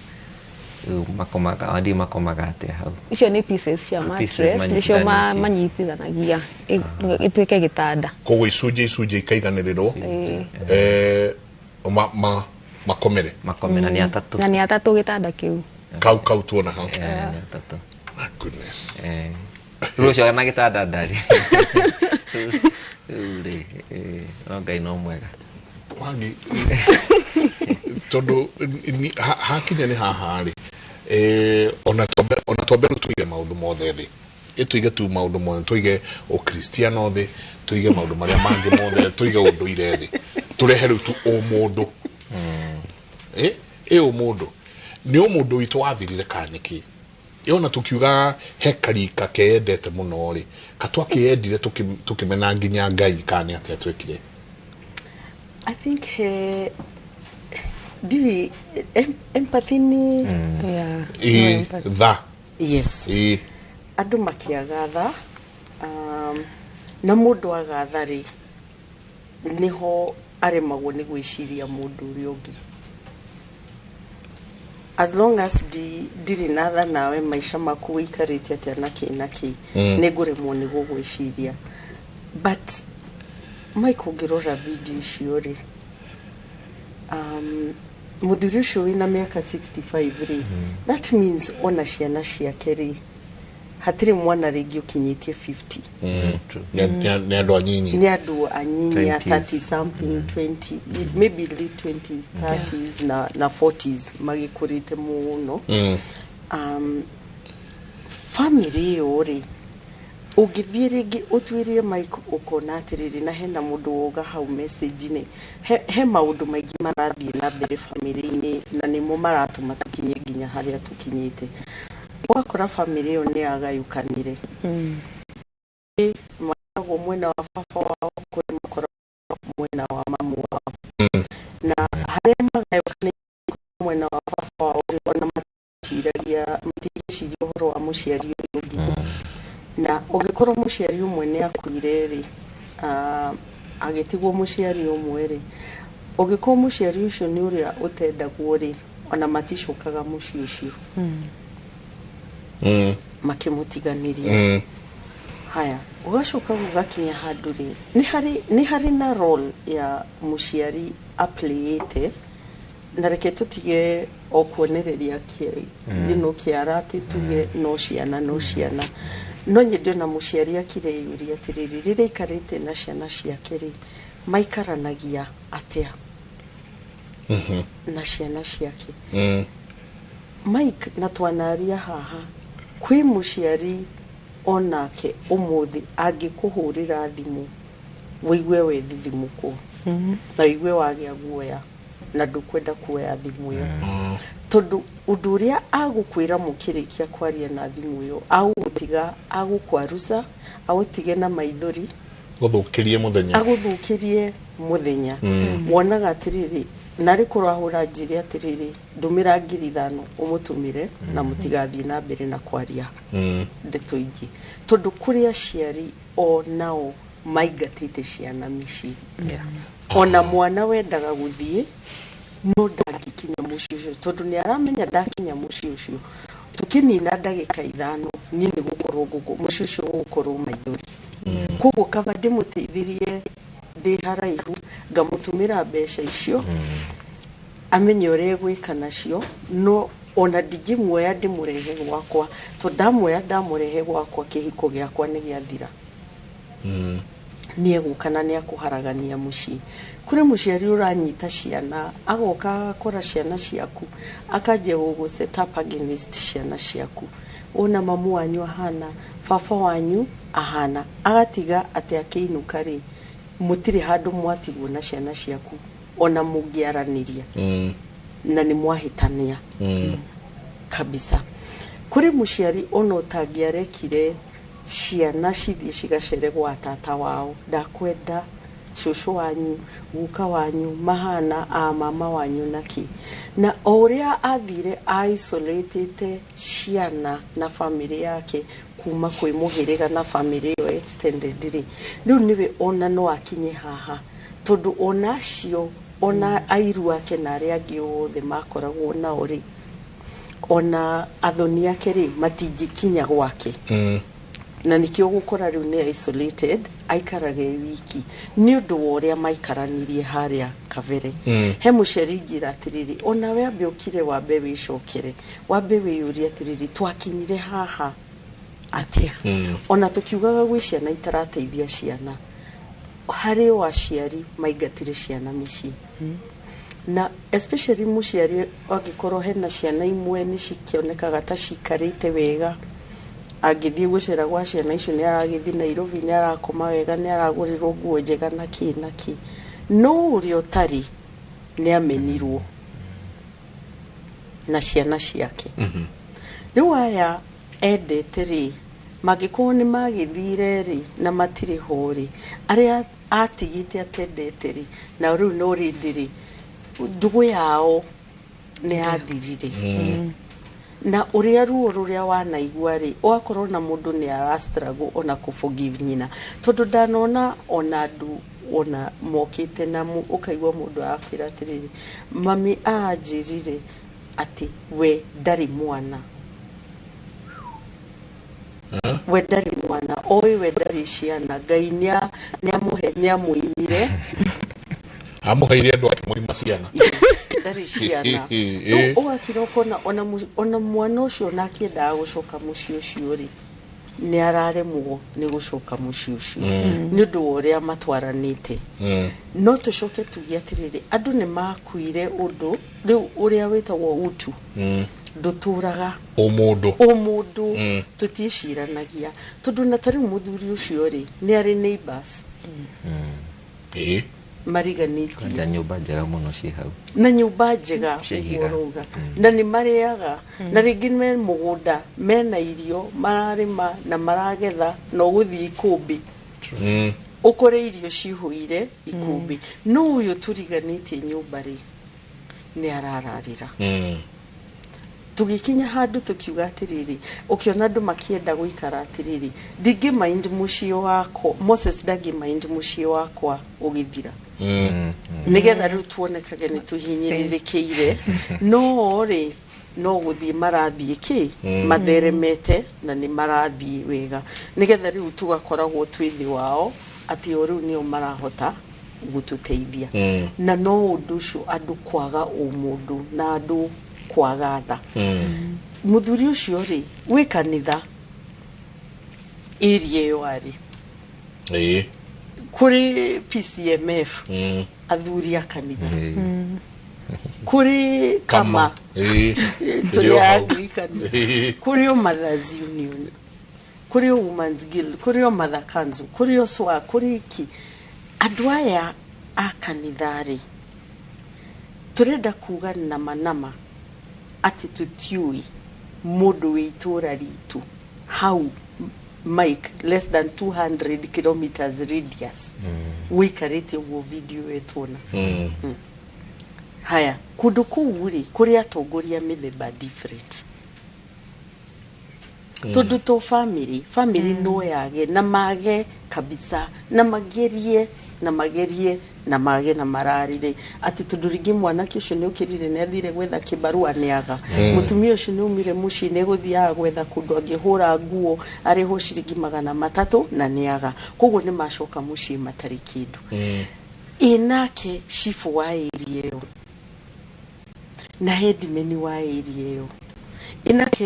rĩu makomaga andi makomaga atĩa hau icio nĩ pieces cia mattress nĩcio manyitithanagia ituĩke gĩtanda koguo icunjĩ ikaiganĩrĩrwo makomere makomere na nĩ atatũ gĩtanda kĩu kau tuona hau. Nĩ atatũ. My goodness. Rĩu ũcio na gĩtanda ndarĩ rĩu rĩ no Ngai no mwega Wangi tondũ hakinya nĩ haha rĩ ona twambe rĩu tũige maũndũ mothe thĩ ĩtũige tu maũndũ mothe tũige ũkristiano thĩ tũige maũndũ marĩa mangĩ mothe tũige ũndũire thĩ tũrehe rĩu tu ũmũndũ ĩ ũmũndũ nĩ ũmũndũ witũ wathirire kana nĩkĩ ĩona tũkiuga he karika keendete mũno rĩ katwakĩendire tũkĩmena nginya Ngai kana nĩ atĩa twekire. I think ndiũĩ empathy nĩ tha yes andũ makĩaga tha na mũndũ aga tha rĩ nĩho aremagwo nĩ gwĩciria mũndũ ũrĩa ũngĩ. As long as ndirĩ na tha nawe maica maku wĩikarĩte atĩa na kĩ na kĩ nĩ ngũremwo nĩ gũgwĩciria. But Mike ũngĩrora video icio rĩ Mũthuri ũcio wĩna mĩaka 65 rĩ, that means ona ciana ciake rĩ, hatirĩ mwana rĩngĩ ũkinyĩtie 50. Nĩ andũ anyinyi. Nĩ andũ anyinyi a 20s. 30 something, 20, maybe late 20s, 30s na 40s magĩkũrĩte mũno. Family ĩyo rĩ, ũngĩthiĩ rĩngĩ ũtuĩrie Mike, ũkona atĩrĩrĩ, na hena mũndũ woga hau message-inĩ, he maũndũ maingĩ marathiĩ na mbere family-inĩ, na nĩmo maratũma tũkinye nginya harĩa tũkinyĩte. Ũgakora family ĩyo nĩ yagayũkanire. Makoragwo mwena wa baba wao, kũrĩ makoragwo mwena wa mamu wao, na harĩa magayũkanĩte mwena wa baba wao rĩ, ona maticiragia, matireciria ũhoro wa mũciari ũyũ ũngĩ. Na ũngĩkorwo mũciari ũmwe nĩ akuire rĩ, agĩtigwo mũciari ũmwe rĩ, ũngĩkorwo mũciari ũcio nĩ ũrĩa ũtendagwo rĩ, ona maticokaga mũciĩ ũcio, makĩmũtiganĩria. Haya, ũgacoka gũgakinya handũ rĩ, nĩ harĩ na role ya mũciari aplayĩte, na reke tũtige o kuonereria you know, kĩara atĩ tuge no ciana, no ciana. No nyende ona mũciari akire yũria atĩrĩrĩ, rĩrĩa aikarĩte na ciana ciake rĩ, maikaranagia atĩa na ciana ciake? Mike, na twanaria haha, kwĩ mũciari onake ũmũthĩ angĩkũhũrĩra thimũ wĩigue wethithimũkwo na wĩigue wagĩa guoya na ndũkwenda kuoya thimũ ĩyo, tondũ ũndũ ũrĩa agũkwĩra mũkĩrĩkia kwaria na thimũ ĩyo, agũgũtiga, agũkwaruca, agũtige na maithori, Gũthũkĩrie mũthenya. Agũthũkĩrie mũthenya. Wonaga atĩrĩrĩ, narĩ korwo ahũra njĩre atĩrĩrĩ, ndũmĩra 5,000, ũmũtũmĩre na mũtigathiĩ na mbere na kwaria ndeto ingĩ, tondũ kũrĩ aciari o nao maingatĩte ciana mĩciĩ. Ona mwana wendaga gũthiĩ no ndangĩkinya mũciĩ ũcio, tondũ nĩ aramenya ndakinya mũciĩ ũcio, tũkĩnina ndagĩka 5, niĩ nĩ gũkorwo ngũkũ mũciĩ ũcio ũgũkorwo maithori. Koguo kaba ndĩmũteithirie ndĩ haraihu, ngamũtũmĩra mbeca icio, amenye ũrĩa egwĩka nacio, no ona ndingĩmuoya ndĩmũrehe gwakwa, tondũ ndamuoya ndamũrehe gwakwa, kĩhiko gĩakwa nĩ gĩathira. Nĩ egũka na nĩ akũharagania mũciĩ. Kũrĩ mũciari ũranyita ciana, agoka agakora ciana ciaku, akanjia gũgũ set up against ciana ciaku, ona mamu wanyu ahana, baba wanyu ahana, agatiga atĩ akĩinũka rĩ, mũtirĩ handũ mwatigwo na ciana ciaku ona mũngĩaranĩria, na nĩ mwahĩtania kabisa. Kũrĩ mũciari ona ũtangĩarekire ciana cithiĩ cigacere gwa tata wao, ndakwenda cũcũ wanyu, guka wanyu mahana a mama wanyu naki, na o ũrĩa athire isolatĩte ciana na family yake kuma kwĩ mũhĩrĩga na family ĩyo extended rĩ, rĩu nĩwe ona no akinye haha, tondũ ona acio, ona airu ake na arĩa angĩ othe makoragwo nao rĩ, ona athoni ake rĩ, matingĩkinya gwake. Na nikĩo gũkora rĩu nĩ isolated, aikaraga e wiki nĩ ũndũ wa ũrĩa maikaranirie harĩa kabere. He mũciari ingĩra atĩrĩrĩ, ona we ambe ũkire, wambe wĩcokere, wambe wĩyũrie atĩrĩrĩ, twakinyire haha atĩa? Ona tũkiugaga gwĩ ciana itarateithia ciana, harĩ o aciari maingatire ciana mĩciĩ, na especially mũciari angĩkorwo hena ciana imwe nĩ cikĩonekaga ta cikarĩte wega, angĩthiĩ gũcera gwa ciana icio, nĩ aragĩthiĩ Nairobi, nĩ arakoma wega, nĩ aragũrĩrwo nguo njega na kĩ na kĩ, no ũrĩa ũtarĩ nĩ amenirwo na ciana ciake. Rĩu aya endete rĩ, mangĩkorwo nĩ magĩthire rĩ na matirĩ ho rĩ, arĩa atigĩte atendete rĩ, na rĩu no rĩndĩ rĩ, ndũgũ yao nĩ yathirire. Na ũrĩa ruo rũrĩa wanaigua rĩ, ũgakorwo na mũndũ nĩ ara struggle ona kũ forgive nyina, tondũ ndanona ona andũ ona mokĩte na ũkaigua mũndũ arakwĩra atĩrĩrĩ, mami aranjĩrire atĩ we ndarĩ mwana, we ndarĩ mwana, oĩ we ndarĩ ciana, Ngai nĩamũhe, nĩamũimire. Amũheire andũ akĩmũima ciana. Ndarĩ ciana. Rĩu ũgakira ũkona ona mwana ũcio ona akĩendaga gũcoka mũciĩ ũcio rĩ, nĩ araremwo nĩ gũcoka mũciĩ ũcio nĩ ũndũ wa ũrĩa matwaranĩte. No tũcoke tuge atĩrĩrĩ, andũ nĩ makuire ũndũ rĩu ũrĩa wĩtagwo utu ndũtũraga ũmũndũ ũmũndũ. Tũtiĩciranagia tondũ na ta rĩu mũthuri ũcio rĩ, nĩ arĩ neighbors mariganĩtie. Kwanja nyũmba njega mũno ciĩ hau. Na nyũmba njega Cia ũguo ihiga. ũrauga, na nĩ marĩaga, na rĩngĩ me mũgũnda mena irio mararĩma na maragetha, na ũgũthiĩ ikũmbĩ ũkore irio cihũire ikũmbĩ. No ũyũ tũriganĩtie nyũmba rĩ, nĩ arararĩra. Tũgĩkinya handũ tũkiuga atĩrĩrĩ, ũkĩona andũ makĩenda gũikara atĩrĩrĩ, ndingĩ mind mũciĩ wakwa, Moses ndangĩ mind mũciĩ wakwa ũgĩthira, nĩgetha rĩu tuonekage nĩ tũhinyĩrĩrĩkĩire. No rĩ, no gũthiĩ marathiĩ kĩ matheremete na nĩ marathiĩ wega, nĩgetha rĩu tũgakoragwo twĩ thĩ wao, atĩ o rĩu nĩo marahota gũtũteithia. Na no ũndũ ũcio andũ kwaga ũmũndũ na andũ kwaga tha. Mũthuri ũcio rĩ, wĩ kanitha ĩria ĩyo arĩ kũrĩ PCMF, athuri a kanitha, kũrĩ kama tũrĩ a Anglican, kũrĩ o Mothers Union, kũrĩ o Women's Guild, kũrĩ o Mother Council, kũrĩ o SWA, kũrĩ iki andũ aya a kanitha rĩ, tũrenda kuga nama nama atĩ tũtiũĩ mũndũ wĩ itũra ritũ hau, Mike, less than 200 kilometers radius, wĩikarĩte ũguo video ĩtuona. Haya, kũndũ kũu rĩ, kũrĩ atongoria mĩthemba different, tondũ to family no yage na mage kabisa, na magerie na magerie na mage na mararire atĩ tondũ rĩngĩ mwanake ũcio nĩ ũkĩrire nĩ athire gwetha kĩbarũa nĩ aga. Mũtumia ũcio nĩ umire mũciĩ nĩ gũthiaga gwetha kũndũ angĩhũra nguo arĩhwo ciringi 300 na nĩ aga, koguo nĩ macoka mũciĩ matarĩ kĩndũ. Ĩ nake cibũ wa area ĩyo na headman wa area ĩyo, ĩ nake